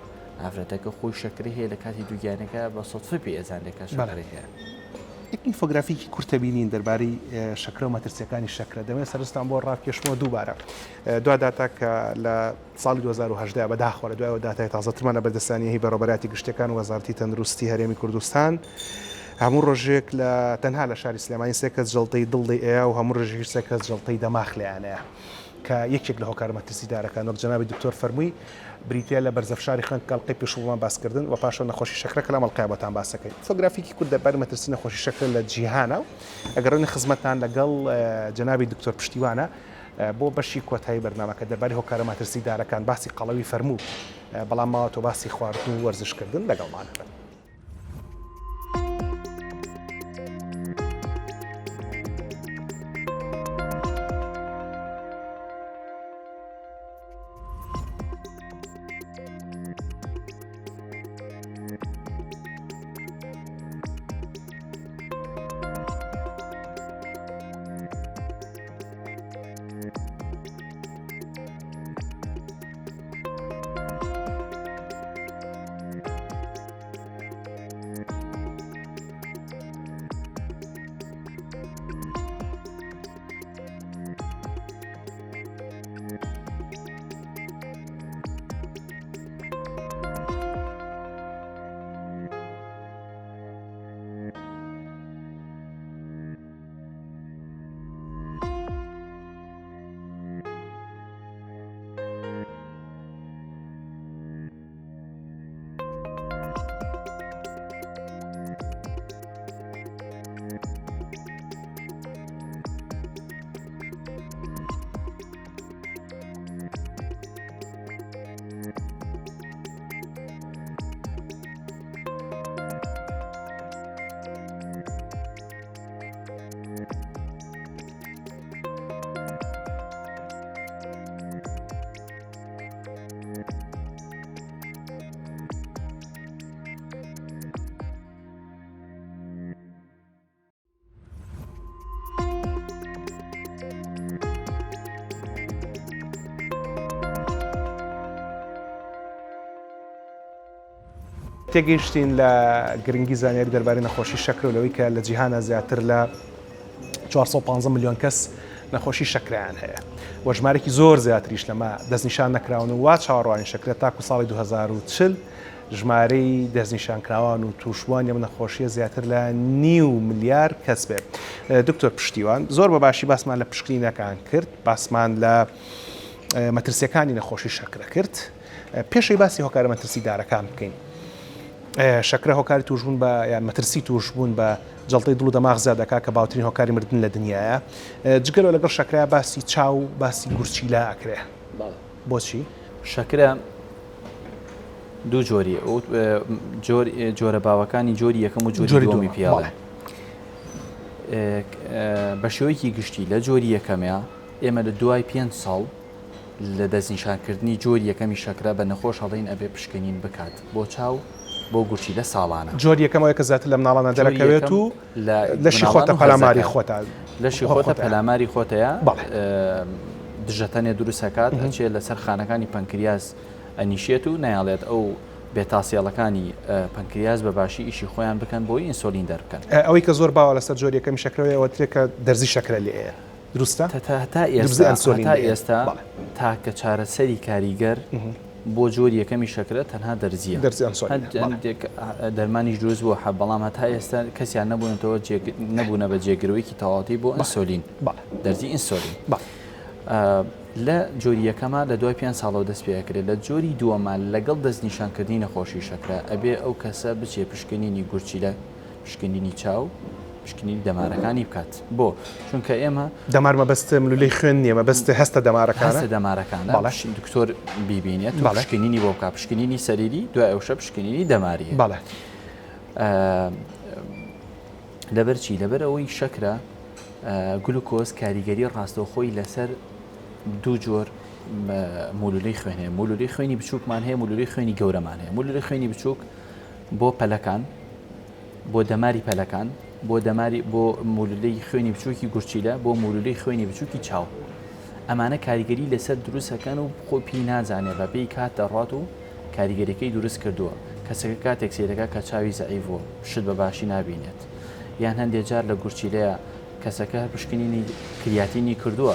ئافرەتەکە خۆی شەکرەی هەیە لە کاتی دووگیانەکە بە سوتفە پێ ئەزانرێت کە شەکرەی هەیە. یەک ئینفۆگرافیکی کورتە بینین دەربارەی شەکرە و مەترسیەکانی شەکرە دەمەوێت سەرنجتان بۆ ڕابکێشمەوە دووبارە دوا داتا کە لە ساڵی 2018 بەداخەوە لە دوایەوە داتای تازەترمان لە بەردەستانی هەی بەڕێوەبەرایەتی گشتیەکان و وەزارەتی تەندروستی هەرێمی کوردستان هەموو ڕۆژێک لە تەنها لە شاری سلێمانی سێ کەس جەڵتەی دڵ لێ ئەیا و هەموو ڕۆژێکیش سێ کەس جەڵتەی دەماخ لێیانەیە کە یەکێک لە هۆکارە مەترسیدارەکان وەک جەنابی دکتۆر فەرمووی بریتیە لە بەرزەفشاری خوێن کە ئەڵقەی پێشوومان باسکردن و پاشان نەخۆشی شەکرە کە لەم ئەڵقەیە بۆتان باسەکەین ئینفۆگرافیکی کورت دەربارەی مەترسی نەخۆشی شەکرە لە جیهانە و ئەگەڕێنە خزمەتتان لەگەڵ جەنابی دکتۆر پشتیوانە بۆ بەشی کۆتایی بەرنامەکە دەربارەی هۆکارە مەترسیدارەکان باسی قەڵەوی فەرموو بەڵام ماوەتەوە باسی خواردن و وەرزشکردن لەگەڵمان بن. تێگەیشتین لە گرنگی زانیاری دەربارەی نەخۆشی شەکرە و لەوەی کە لە جیهانا زیاتر لە 415 ملیۆن کەس نەخۆشی شەکرەیان هەیە و ژمارێکی زۆر زیاتریش لەمە دەستنیشان نەکراون و وا چاوەڕوانی شەکرە تاکو ساڵی 2040 ژمارەی دەستنیشانکراوان و تووشبووانی ئەم نەخۆشیە زیاتر لە نیو ملیار کەس بێت. دکتۆر پشتیوان زۆر بە باشی باسمان لە پشکنینەکان کرد، باسمان لە مەترسیەکانی نەخۆشی شەکرە کرد. پێشەوەی باسی هۆکارە مەترسیدارەکان بکەین شەکرە هۆکاری توشبوون بە یان مەترسی توشبوون بە جەڵتەی دڵ و دەماغ زیاد دەکات کە باوترین هۆکاری مردن لە دنیاە جگەلەوە لەگەڵ شەکرە باسی چاو باسی گورچیلە ئەکرێ بۆچی؟ شەکرە دوو جۆری جۆر جۆرە باوەکانی جۆری یەکەم و جۆری دووەمی پیاڵێ بە شێوەیەکی گشتی لە جۆری یەکەمە ئێمە لە دوای پێ ساڵ لە دەستنیشانکردنی جۆری یەکەمی شەکرە بە نەخۆش هەڵین ئەبێ پشکنین بکات بۆ چاو بۆ گورچیلە ساڵانە. جۆری یەکەم ئەوەیە کە زیاتر لە مناڵانا دەرەکەوێت و لەشی خۆتە پەلاماری خۆتە لەشی خۆتە پەلاماری خۆتەیە دژەتەنێ دروست ئەکات ئەچێ لەسەر خانەکانی پەنکریاس ئەنیشێت و نایەڵێت ئەو بێتاسێڵەکانی پەنکریاس بە باشی ئیشی خۆیان بکەن بۆی ئینسۆلین دەربکەن. ئەوەی کە زۆر باوە لەسەر جۆری یەکەمی شەکرەوەیە ئەوەترێ کە دەرزی شەکرە لێیە. دروستە؟ هەتا ئێستا هەتا ئێستا تاکە چارەسەری کاریگەر بۆ جۆری یەکەمی شەکرە تەنها دەرزیە هەندێک دەرمانیش دروست بووە حەب بەڵام هەتا ئێستا کەسیان نەبوونەتەوە نەبوونە بە جێگرەوەیکی تەواوەتی بۆ ئەنسۆلین دەرزی ئینسۆلین لە جۆری یەکەمە لە دوای پێ ساڵەوە دەست پێکرێت لە جۆری دووەمە لەگەڵ دەستنیشانکردنی نەخۆشی شەکرە ئەبێ ئەو کەسە بچێ پشکنینی گورچیلە پشکنینی چاو، پشکنینی دەمارەکانی بکات. بۆ؟ چونکە ئێمە. دەمار مەبەست ملولەی خوێن نییە، مەبەست هەستە دەمارەکانە. هەستە دەمارەکانە. بەڵێ. دکتۆر بیبینێت و پشکنینی بۆ بکات. پشکنینی سەریری، دوای ئەوشە پشکنینی دەماری هەیە. بەڵێ. لەبەر چی؟ لەبەر ئەوەی شەکرە، گلوکۆز کاریگەری ڕاستەوخۆی لەسەر دوو جۆر مولولەی خوێن هەیە. مولولەی خوێنی بچووکمان هەیە، مولولەی خوێنی گەورەمان هەیە. مولولەی خوێنی بچووک بۆ پەلەکان، بۆ دەماری پەلەکان، بۆ دەماری بۆ مولولەی خوێنی بچووکی گورچیلە، بۆ مولولەی خوێنی بچووکی چاو. ئەمانە کاریگەری لەسەر دروست ئەکەن و خۆی پێی نازانێ بە پێی کات دەڕوات و کاریگەریەکەی دروست کردووە. کەسەکە کاتێک سەیرەکا کە چاوی زەعیف بووە شت بە باشی نابینێت. یان هەندێ جار لە گورچیلەیە کەسەکە هەر پشکنینی کریاتینی کردووە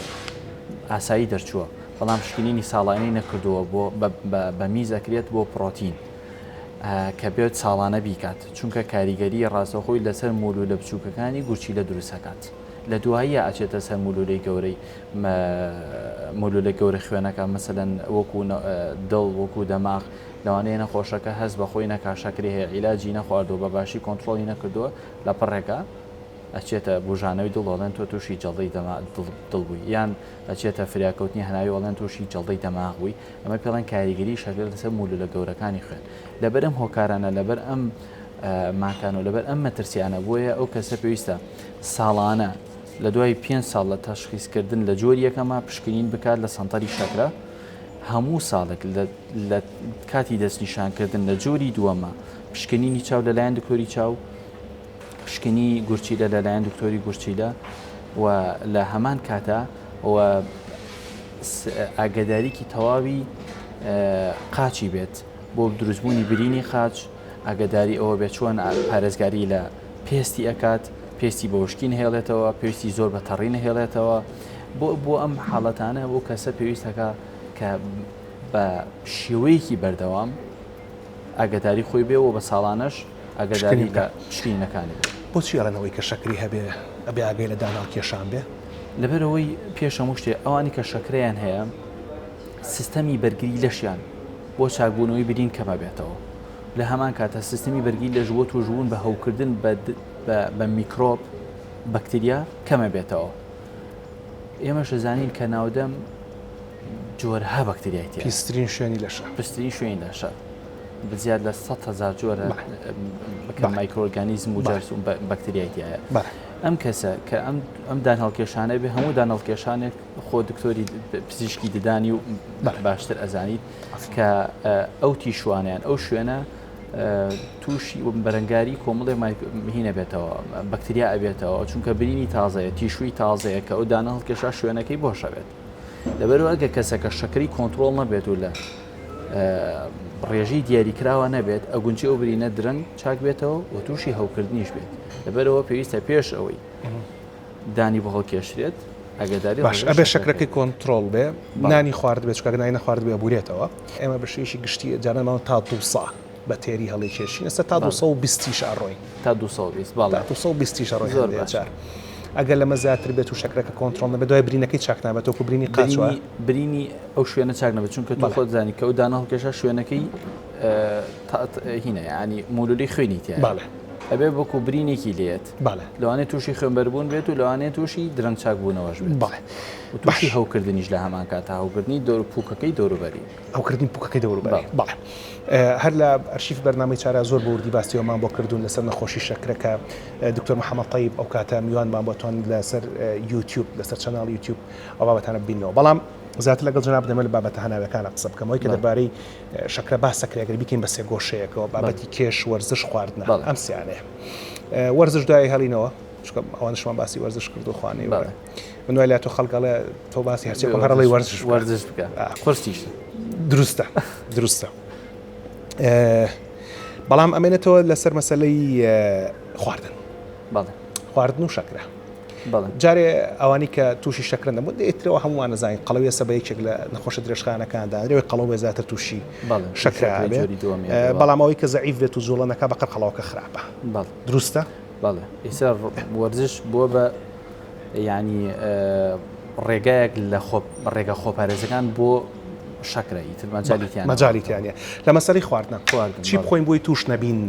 ئاسایی دەرچووە بەڵام پشکنینی ساڵانەی نەکردووە بۆ بە میز ئەکرێت بۆ پرۆتین. کە بێت ساڵانە بیکات، چونکە کاریگەری ڕاستەوخۆی لەسەر مولولە بچووکەکانی گورچیلە دروست ئەکات، لە دواییا ئەچێتە سەر مولولەی گەورەی مولولە گەورە خوێنەکە مەسەلەن وەکو دڵ وەکو دەماغ لەوانەیە نەخۆشەکە هەست بە خۆی نەکا شەکری هەیە عیلاجی نەخواردووە بە باشی کۆنتڕۆڵی نەکردووە لە پڕێکا ئەچێتە بوژانەوەی دڵ ئەڵێن تۆ تووشی جەڵدەی دڵ بووی یان ئەچێتە فریاکەوتنی هەناوی ئەڵێن تووشی جەڵدەی دەماغ بووی ئەمە پێڵێن کاریگەری شەکرە لەسەر مولولە گەورەکانی خوێن لەبەر ئەم هۆکارانە لەبەر ئەم ماکان و لەبەر ئەم مەترسیانە بۆیە ئەو کەسە پێویستە ساڵانە لە دوای پێ ساڵ لە تەشخیزکردن لە جۆری یەکەمە پشکنین بکات لە سەنتەری شەکرە هەموو ساڵێک لە کاتی دەستنیشانکردن لە جۆری دووەمە پشکنینی چاو لەلایەن دکتۆری چاو پشکنی گورچیلە لەلایەن دکتۆری گورچیلە و لە هەمان کاتا و ئاگاداریکی تەواوی قاچی بێت بۆ دروستبوونی برینی قاچ ئاگاداری ئەوە بێت چۆن پارێزگاری لە پێستی ئەکات پێستی بە وشکی نهێڵێتەوە پێویستی زۆر بە تەڕی نهێڵێتەوە بۆ بۆ ئەم حاڵەتانە بۆ کەسە پێویستەکە کە بە شێوەیەکی بەردەوام ئاگاداری خۆی بێ و بە ساڵانەش ئاگاداری لە پشکنینەکانی بێ. بۆچی ئەڵێن ئەوەی کە شەکری هەبێ ئەبێ ئاگای لە دانەڵکێشان بێ؟ لەبەرئەوەی پێش هەموو شتێ ئەوانی کە شەکرەیان هەیە سیستەمی بەرگری لەشیان بۆ چاکبوونەوەی برین کەم ئەبێتەوە لە هەمان کاتە سیستەمی بەرگری لەش بۆ تووشبوون بە هەوکردن بە میکرۆب بەکتریا کەم ئەبێتەوە ئێمەش ئەزانین کە ناودەم جۆرەها بەکتریای تیایە. پیسترین شوێنی لەشە. پیسترین شوێنی لەشە. زیاد لە 100,000 جۆرە بکە مایکرۆرگانیزم و جەرس و بەکتریای تیایە. ئەم کەسە کە ئەم ئەم دان هەڵکێشانە بێ هەموو دان هەڵکێشانێک خۆ دکتۆری پزیشکی ددانی و باشتر ئەزانیت کە ئەو تیشوانیان ئەو شوێنە تووشی بەرەنگاری کۆمەڵێک هینە بێتەوە بەکتریا ئەبێتەوە چونکە برینی تازەیە تیشوی تازەیە کە ئەو دانە هەڵکێشا شوێنەکەی بۆشە بێت لەبەرئەوە ئەگەر کەسەکە شەکری کۆنترۆڵ نەبێت و لە. ڕێژەی دیاریکراوە نەبێت ئەگونجێ ئەو برینە درەنگ چاک بێتەوە و تووشی هەوکردنیش بێت لەبەرئەوە پێویستە پێش ئەوەی دانی بۆ هەڵکێشرێت ئاگاداری باش ڕێژەی ئەبێ شەکرەکەی شەکرەکەی بێت. کۆنترۆڵ بێ بەڵێ. نانی خوارد بێ چونکە نانی نەخوارد بێ ئەبورێتەوە ئێمە بە شێوەیەکی گشتی جاران ماوە تا دووسا بە تێری هەڵیکێشین ئێستا تا بەڵێ. 220 یش ئەڕۆین تا 220 بەڵێ. تا 220 یش ئەڕۆین زۆر هەندێ باشە. جار ئەگەر لەمە زیاتر بێت و شەکرەکە کۆنترۆڵ نەبێت دوای برینەکەی چاک نابێت وەکو برینی قاچ وایە؟ برینی برینی ئەو شوێنە چاک نەبێت چونکە تۆ بەڵێ. خۆت زانی کە ئەو دانە هەڵکێشا شوێنەکەی تا هینە یانی مولولی خوێنی تیایە بەڵێ. ئەبێ وەکو برینێکی لێت بەڵێ. لەوانەیە تووشی خوێنبەربوون بێت و لەوانەیە تووشی درەنگ چاکبوونەوەش بێت بەڵێ. و تووشی باش. هەوکردنیش لە هەمان کاتا هەوکردنی دەور پووکەکەی دەوروبەری. هەوکردنی پووکەکەی دەوروبەری بەڵێ. بەڵێ. هەر لە ئەرشیفی بەرنامەی چارە زۆر بە وردی باسی ئەوەمان بۆ کردوون لەسەر نەخۆشی شەکرە کە دکتۆر محەمەد تەیب ئەو کاتە میوانمان بۆ توان لەسەر یوتیوب لەسەر channel ی یوتیوب ئەو بابەتانە ببینەوە بەڵام زیاتر لەگەڵ جەنابت دەمەوێت لە بابەتە هەناویەکانە قسە بکەم ئەوەی کە دەربارەی شەکرە باسە کرێ گەر بیکەین بە سێگۆشەیەکەوە بابەتی کێش وەرزش خواردنە ئەم سیانەیە وەرزش دوای هەڵینەوە چونکە ئەوانشمان باسی وەرزش کردو خوانەی وەرە من وای لە تۆ خەڵک ئەڵێ تۆ باسی هەرچی بکەم هەر ئەڵێی وەرزش بکە. وەرزش بکە قورسیش دروستە دروستە بەڵام ئەمێنێتەوە لەسەر مەسلەی خواردن بەڵێ خواردن و شەکرە بەڵێ جارێ ئەوانی کە تووشی شەکرە نەبوون دەیترەوە هەمووان نەزانین قەڵەویە سە بە یەکێک لە نەخۆشە درێژخایەنەکان دانرێ قەڵەو بێ زیاتر تووشی بەڵێ شەکرە شەکرەی بێ جۆری دووەم یە، بەڵێ. بەڵام ئەوەی کە زەعیف بێت و جوڵە نەکا بەقەر قەڵەوەکە خراپە بەڵێ دروستە بەڵێ ئیستا وەرزش بووە بە یعنی ڕێگایەک لە خۆ ڕێگە خۆپارێزەکان بۆ شەکرە ئیتر مەجالی تیان مەجالی تیانە لە مەسەری خواردنە خواردن چی بخۆین بۆی توش نەبین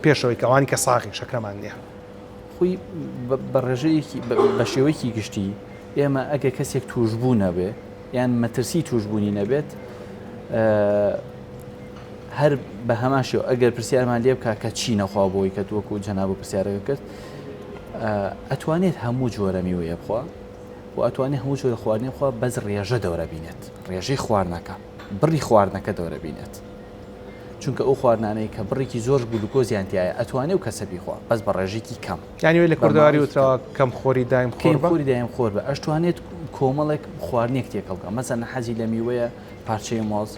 پێشەوەی کەوانی کە ساغین شەکرەمان نییە خۆی بە ڕێژەیەکی بە شێوەیەکی گشتی ئێمە ئەگەر کەسێک توشببوو نەبێ یان مەترسی توشببوونی نەبێت هەر بە هەمان شێوە ئەگەر پرسیارمان لێ بکە کە چی نەخوا بۆی کە وەکو جەناب و پرسیارەکە کرد ئەتوانێت هەموو جۆرە میوەیە بخوا و ئەتوانێت هەموو جۆرە خواردنی بخوا بەس ڕێژە دەورە بینێت ڕێژەی خواردنەکە بڕی خواردنەکە دەورە بینێت چونکە ئەو خواردنانەی کە بڕێکی زۆر گلوکۆزیان تایە ئەتوانێ و کەسە بیخوا بەس بە ڕێژێکی کەم یانی لە کوردەواری وتراوە کەم خۆری دایم خۆر بە خۆری دایم خۆر بە ئەشتوانێت کۆمەڵێک خواردنێک تێکەڵ بکە مەسەن حەزی لە میوەیە پارچەی مۆز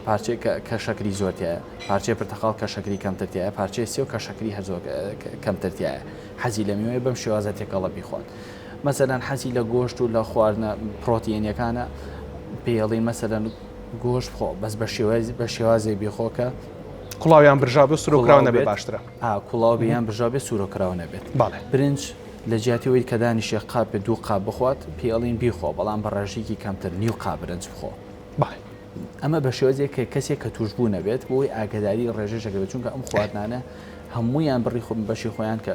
پارچەی کە شەکری زۆر تایە پارچەی پرتەقاڵ کە شەکری کەمتر تایە پارچەی سێو کە شەکری هەر زۆر کەمتر تایە حەزی لە میوەیە بەم شێوازە تێکەڵە بیخوات مەسەلەن حەزی لە گۆشت و لە خواردنە پرۆتینیەکانە پێڵین مەسەلەن گۆشت بخۆ بەس بە شێواز بە شێوازێ بیخۆ کە کوڵاویان برژا بێ سوورۆکراو نەبێ باشترە کوڵاو بیان برژا بێ سوورۆکراو نەبێت برنج لە جیاتی ئەوەی کە دانیشێ قاپێ دوو قاپ بخوات پێی ئەڵێین بیخۆ بەڵام بە ڕێژەیەکی کەمتر نیو قاپ برنج بخۆ. بەڵێ. ئەمە بە شێوازێک کە کەسێک کە تووشبوو نەبێت بۆی ئاگاداری ڕێژەی شەکر بێت چونکە ئەم خواردنانە هەموویان بڕی خۆ بەشی خۆیان کە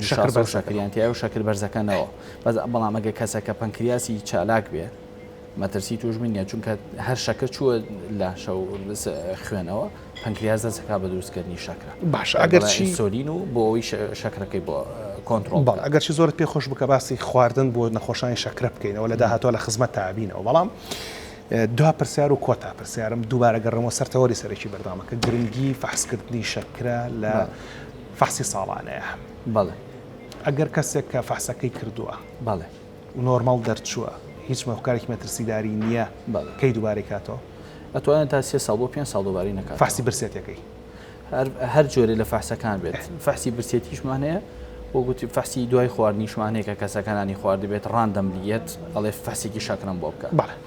شەکر نیشاستە و بەرز شەکریان تایە و شەکر بەرزەکەنەوە بەس بەڵام ئەگەر کەسەکە پەنکریاسی چالاک بێ مەترسی تووشبوون نییە چونکە هەر شەکر چووە لاشە و خوێنەوە پەنکریاس دەست دەکات بە دروستکردنی شەکرە باشە ئەگەر چی ئینسۆلین و بۆ ئەوەی شەکرەکەی بۆ کۆنترۆڵ بەڵێ ئەگەر چی زۆرت پێ خۆش بکە باسی خواردن بۆ نەخۆشانی شەکرە بکەینەوە لە داهاتوە لە خزمەت تابینەوە بەڵام دوا پرسیار و کۆتا پرسیارم دووبارە گەڕمەوە سەر تەوەری سەرەکی بەردامەکە گرنگی فەحسکردنی شەکرە لە فەحسی ساڵانەیە بەڵێ ئەگەر کەسێک کە فەحسەکەی کردووە بەڵێ نۆرماڵ دەرچووە هیچ هۆکارێکی مەترسیداری نییە کەی دووبارەی کاتەوە؟ ئەتوانێت تا سێ ساڵ بۆ پێنج ساڵ دووبارەی نەکاتەوە. فەحسی برسێتیەکەی؟ هەر جۆرێ لە فەحسەکان بێت فەحسی برسێتیشمان هەیە وەک وتی فەحسی دوای خواردنیشمان هەیە کە کەسەکە نانی خواردبێت randomly یەت ئەڵێ فەحسێکی شەکرەم بۆ بکە. بەڵێ.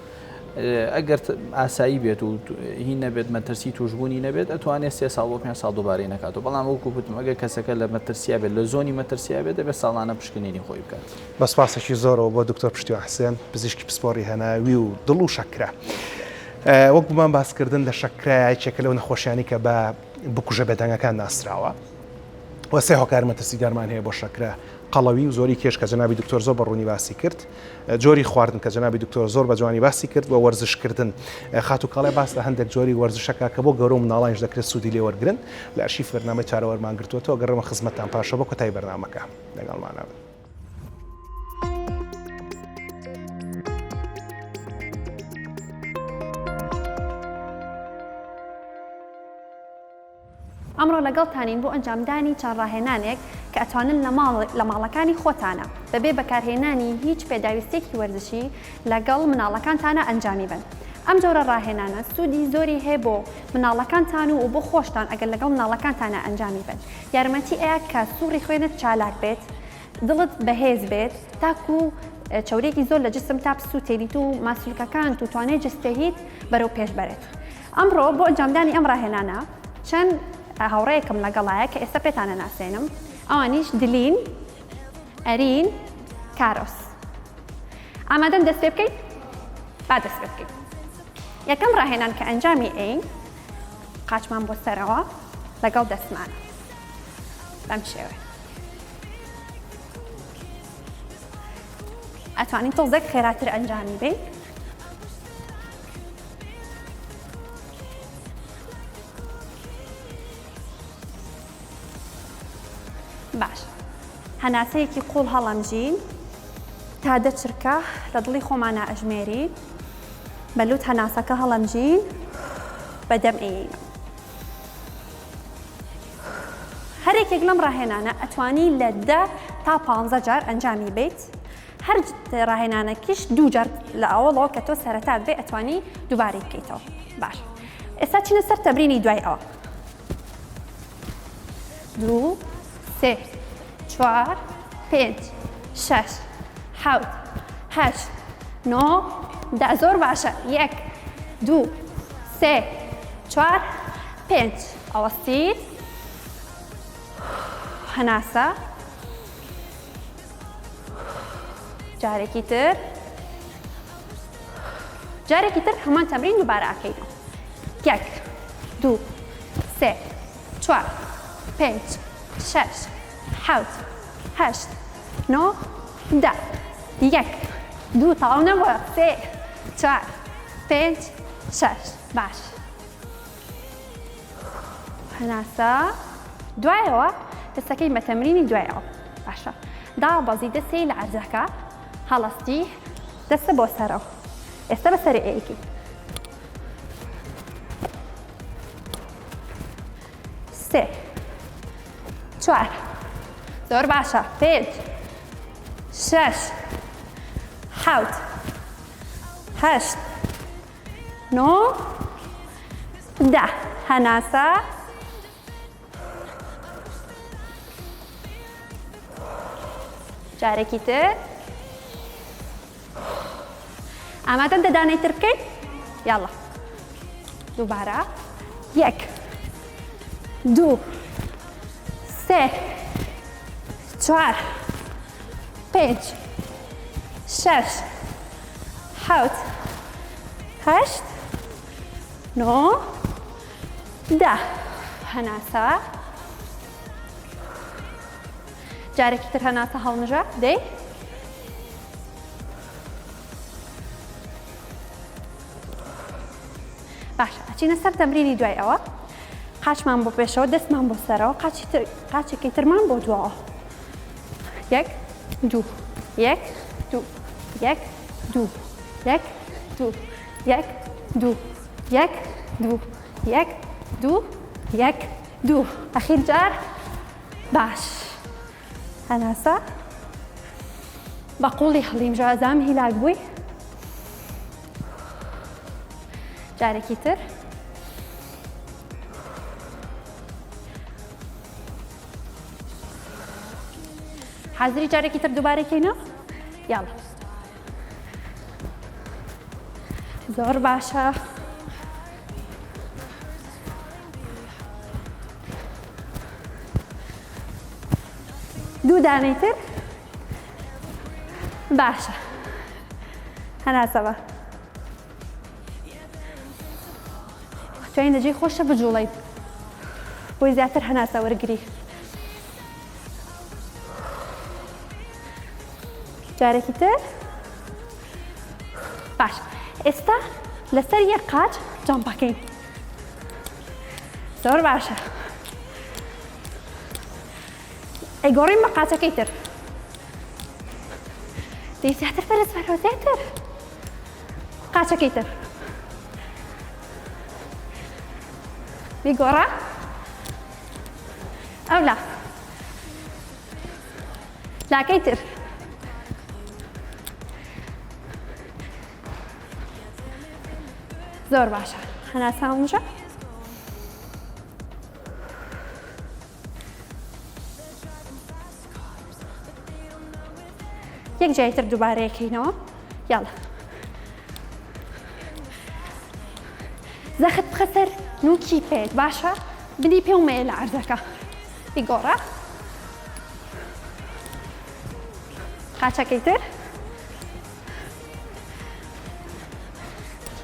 ئەگەر ئاسایی بێت و هی نەبێت مەترسی توشببوونی نەبێت ئەتوانێت سێ ساڵ بۆ پێ ساڵ دووبارەی نەکاتەوە بەڵام وەکو گوتم ئەگەر کەسەکە لە مەترسیا بێت لە zone ی مەترسیا بێت دەبێت ساڵانە پشکنینی خۆی بکات. بە سوپاسێکی زۆرەوە بۆ دکتۆر پشتیوان حسێن پزیشکی پسپۆڕی هەناوی و دڵ و شەکرە. وەک بوومان باسکردن لە شەکرە یەکێکە لەو نەخۆشیانی کە بە بکوژە بێدەنگەکان ناسراوە. و سێ هۆکار مەترسیدارمان هەیە بۆ شەکرە قەڵەوی و زۆری کێش کە جەنابی دکتۆر زۆر بە ڕوونی باسی کرد جۆری خواردن کە جەنابی دکتۆر زۆر بە جوانی باسی کرد و وەرزشکردن خاتوو کاڵێ باس لە هەندێک جۆری وەرزشەکە کە بۆ گەورە و مناڵانیش دەکرێت سوودی لێ وەرگرن لە ئەرشیف بەرنامەی چارە وەرمان گرتووەتەوە گەڕێمە خزمەتتان پاشە بۆ کۆتایی بەرنامەکە لەگەڵمانە بن. ئەمڕۆ لەگەڵتانین بۆ ئەنجامدانی چەند ڕاهێنانێک کە ئەتوانن لە ماڵ لە ماڵەکانی خۆتانە بەبێ بەکارهێنانی هیچ پێداویستیەکی وەرزشی لەگەڵ مناڵەکانتانە ئەنجامی بەن. ئەم جۆرە ڕاهێنانە سوودی زۆری هەیە بۆ مناڵەکانتان و بۆ خۆشتان ئەگەر لەگەڵ مناڵەکانتانا ئەنجامی بەن. یارمەتی ئەیا کە سوڕی خوێنت چالاک بێت، دڵت بەهێز بێت تاکو چەوریەکی زۆر لە جسمتا بسوتێنیت و ماسولکەکانت و توانای جستەییت بەرەو پێش بەرێت. ئەمڕۆ بۆ ئەنجامدانی ئەم ڕاهێنانە چەند هاوڕێیەکم لەگەڵایە کە ئێستا پێتان ئەناسێنم ئەوانیش دلین، ئەرین، کارۆس. ئامادەن دەست پێ بکەین؟ با دەست پێ بکەین. یەکەم ڕاهێنان کە ئەنجامی ئەین قاچمان بۆ سەرەوە لەگەڵ دەستمان بەم شێوەیە. ئەتوانین تۆزێک خێراتر ئەنجامی بین. باش هەناسەیەکی قوڵ هەڵەمژین تا دە چرکە لە دڵی خۆمانە ئەژمێرین بە لوت هەناسەکە هەڵەمژین بە دەم ئەیەینەوە. هەر یەکێک لەم ڕاهێنانە ئەتوانی لە دە تا پانزە جار ئەنجامی بیت هەر ڕاهێنانەکیش دوو جار لە ئەوەڵەوە کە تۆ سەرەتات بێ ئەتوانی دووبارەی بکەیتەوە باش ئێستا چینە سەر تەمرینی دوای ئەوە دوو سێ چوار پێنج شەش حەوت هەشت نۆ دە زۆر باشە یەک دوو سێ چوار پێنج ئەوەستیت هەناسە جارێکی تر جارێکی تر هەمان تەمرین دووبارە ئەکەینەوە یەک دوو سێ چوار پێنج شەش حەوت هەشت نۆ دە یەک دوو تەواو نەبووە سێ چوار پێنج شەش باش هەناسە دوایەوە دەستەکەی بە تەمرینی دوایەوە باشە دابەزی دەستی لە عەرزەکە هەڵەستی دەستە بۆ سەرەوە ئێستا بە سەر ئەیکی سێ چوار زۆر باشە پێنج شەش حەوت هەشت نۆ دە هەناسە جارێکی تر ئامادەن دە دانەی تر بکەین یاڵا دووبارە یەک دوو سێ چوار پێنج شەش حەوت هەشت نۆ دە هەناسە جارێکی تر هەناسە هەڵمژە دەی باشە ئەچینە سەر تەمرینی دوای ئەوە قاچمان بۆ پێشەوە دەستمان بۆ سەرەوە قاچی تر قاچێکی ترمان بۆ دواوە یەک دوو یەک دوو یەک دوو یەک دوو یەک دوو یەک دوو یەک دوو یەک دوو ئەخیر جار باش هەناسە بە قوڵی هەڵیمژە ئەزام هیلاک بووی جارێکی تر حازری جارێکی تر دووبارەی کەینەوە یاڵا زۆر باشە دوو دانەی تر باشە هەناسە بە توانین لە جێی خۆشە بجوڵێیت بۆی زیاتر هەناسە وەرگری جارێکی تر باش ئێستا لەسەر یەک قاچ جامپەکەین زۆر باشە ئەیگۆڕین بە قاچەکەی تر دەی زیاتر بەرز بەرەوە زیاتر قاچەکەی تر بیگۆڕە ئەو لا لاکەی تر زۆر باشە هەناسە هەڵمژە. یەک جای تر دووبارەیەکەینەوە یاڵا زەخت بخە سەر نوکی پێت باشە بنی پێ و مەیە لە عەرزەکە بیگۆڕە قاچەکەی تر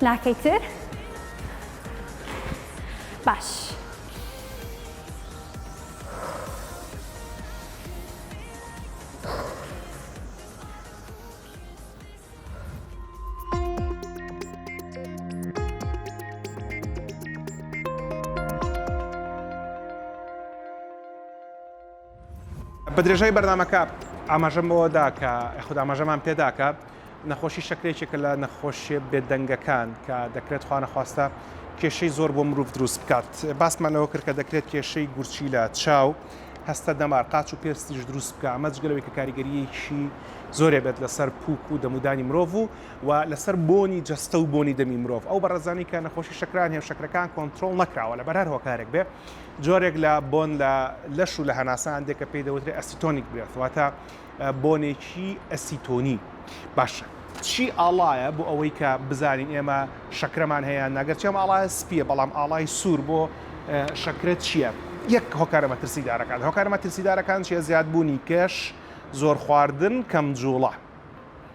لاکەی تر باش بە درێژای بەرنامەکە ئاماژەم بەوە دا کە خود ئاماژەمان پێدا کە نەخۆشی شەکرە یەکێکە لە نەخۆشیە بێدەنگەکان کە دەکرێت خوانەخواستە کێشەی زۆر بۆ مرۆڤ دروست بکات باسمان لەوە کرد کە دەکرێت کێشەی گورچیلە چاو هەستە دەمار قاچ و پێستیش دروست بکە ئەمە جگە لەوەی کە کاریگەریەکی زۆرێ بێت لەسەر پوک و دەمودانی مرۆڤ و و لەسەر بۆنی جەستە و بۆنی دەمی مرۆڤ ئەو بەڕێزانی کە نەخۆشی شەکران هەیە و شەکرەکان کۆنترۆڵ نەکراوە لەبەر هەر هۆکارێک بێ جۆرێک لە بۆن لە لەش و لە هەناسان دێ کە پێی دەوترێ acetonic breath واتە بۆنێکی ئەسیتۆنی. باشە چی ئاڵایە بۆ ئەوەی کە بزانین ئێمە شەکرەمان هەیە یان نا؟ گەرچی ئەم ئاڵایە سپییە بەڵام ئاڵای سوور بۆ شەکرە چییە؟ یەک هۆکارە مەترسیدارەکان هۆکارە مەترسیدارەکان چییە؟ زیادبوونی کێش، زۆر خواردن، کەم جوڵە.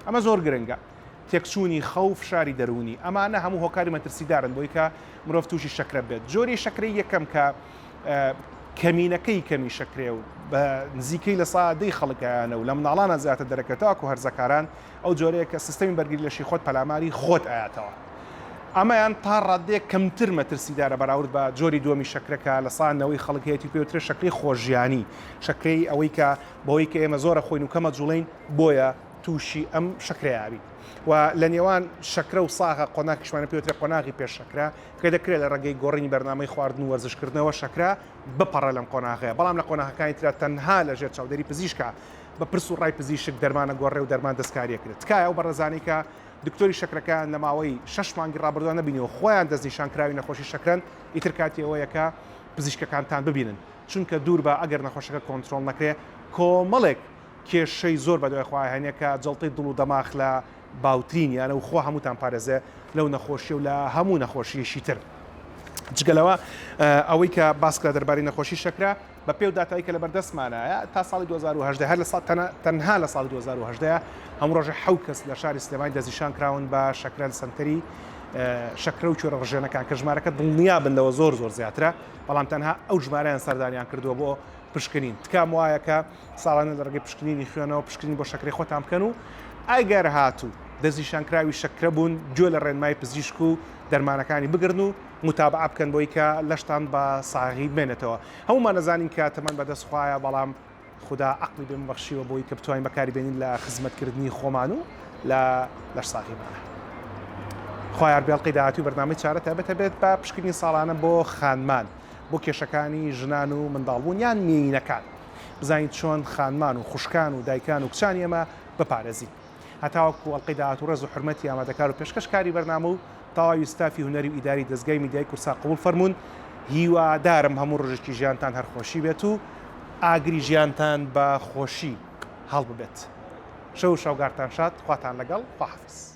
ئەمە زۆر گرنگە. تێکچوونی خەو، فشاری دەروونی. ئەمانە هەموو هۆکاری مەترسیدارن بۆی کە مرۆڤ تووشی شەکرە بێت. جۆری شەکرەی یەکەم کە کەمینەکەی کەمی شەکرەیە و بە نزیکەی لە سا دەی خەڵک هەیانە و لە مناڵانە زیاتر دەرەکەوێت تاکو هەرزەکاران ئەو جۆرەیە کە سیستەمی بەرگری لەشی خۆت پەلاماری خۆت ئەیاتەوە. ئەمەیان تا ڕاددەیەک کەمتر مەترسیدارە بەراورد بە جۆری دووەمی شەکرە کە لە سا نەوەی خەڵک هەیەتی و پێوترێت شەکرەی خۆشژیانی، شەکرەی ئەوەی کە بەهۆی کە ئێمە زۆر ئەخۆین و کەم ئەجوڵێین بۆیە تووشی ئەم شەکرەیە ئەبین و لە نێوان شەکرە و ساغە قۆناغیشمانە پێوترێت قۆناغی پێش شەکرە کە دەکرێت لە ڕێگەی گۆڕینی بەرنامەی خواردن و وەرزشکردنەوە شەکرە بپەڕێ لەم قۆناغەیە، بەڵام لە قۆناغەکانی ترا تەنها لە ژێر چاودێری پزیشکا بە پرس و ڕای پزیشک دەرمان ئەگۆڕێ و دەرمان دەستکاری ئەکرێت. تکایە ئەو بەڕێزانەی کە دکتۆری شەکرەکەیان لە ماوەی شەش مانگی ڕابردوودا نەبینیوە خۆیان دەستنیشانکراوی نەخۆشی شەکرەن ئیتر کاتی ئەوەیە کە پزیشکەکانتان ببینن چونکە دوور بە ئەگەر نەخۆشەکە کۆنترۆڵ نەکرێ کۆمەڵێک کێشەی زۆر بەدوای خۆیا هێنێ کە جەڵتەی دڵ و دەماخ لە باوترینیانە و خوا هەمووتان پارێزێ لەو نەخۆشیە و لە هەموو نەخۆشیەکی تر. جگە لەوە ئەوەی کە باس کرا دەربارەی نەخۆشی شەکرە بە پێ و داتایی کە لەبەردەستمانایە تا ساڵی 2018 هەر لە ساڵ تەنها لە ساڵی 2018 هەموو ڕۆژێ حەوت کەس لە شاری سلێمانی دەستنیشان کراون بە شەکرە لە سەنتەری شەکرە و کوێرە ڕژێنەکان کە ژمارەکە دڵنیا بن لەوە زۆر زۆر زیاترە بەڵام تەنها ئەو ژمارەیان سەردانیان کردووە بۆ پشکنین تکام وایە کە ساڵانە لە ڕێگەی پشکنینی خوێنەوە پشکنین بۆ شەکرەی خۆتان بکەن و ئەگەر هاتوو دەستنیشانکراوی شەکرە بوون گوێ لە ڕێنمای پزیشک و دەرمانەکانی بگرن و موتابعە بکەن بۆی کە لەشتان بە ساغی بمێنێتەوە. هەموومان ئەزانین کە تەمەن بەدەست خوایە بەڵام خودا عەقڵی بێ بەخشیوە بۆی کە بتوانین بەکاری بێنین لە خزمەتکردنی خۆمان و لە لەش ساغیمانە. خوا یار بێ ئەڵقەی داهاتووی بەرنامەی چارە تایبەتە بێت بە پشکنینی ساڵانە بۆ خانمان بۆ کێشەکانی ژنان و منداڵبوون یان مێینەکان. بزانین چۆن خانمان و خوشکان و دایکان و کچانی ئێمە بپارێزین. هەتاوەکو ئەڵقەی داهاتوو ڕێز و حورمەتی ئامادەکار و پێشکەشکاری بەرنامە و تەواوی ستافی هونەری و ئیداری دەزگای میدیای کوردسات قبوڵ فەرموون، هیوادارم هەموو ڕۆژێکی ژیانتان هەر خۆشی بێت و ئاگری ژیانتان بە خۆشی هەڵببێت. شەو و شەوگارتان شاد، خواتان لەگەڵ، خواحافیز.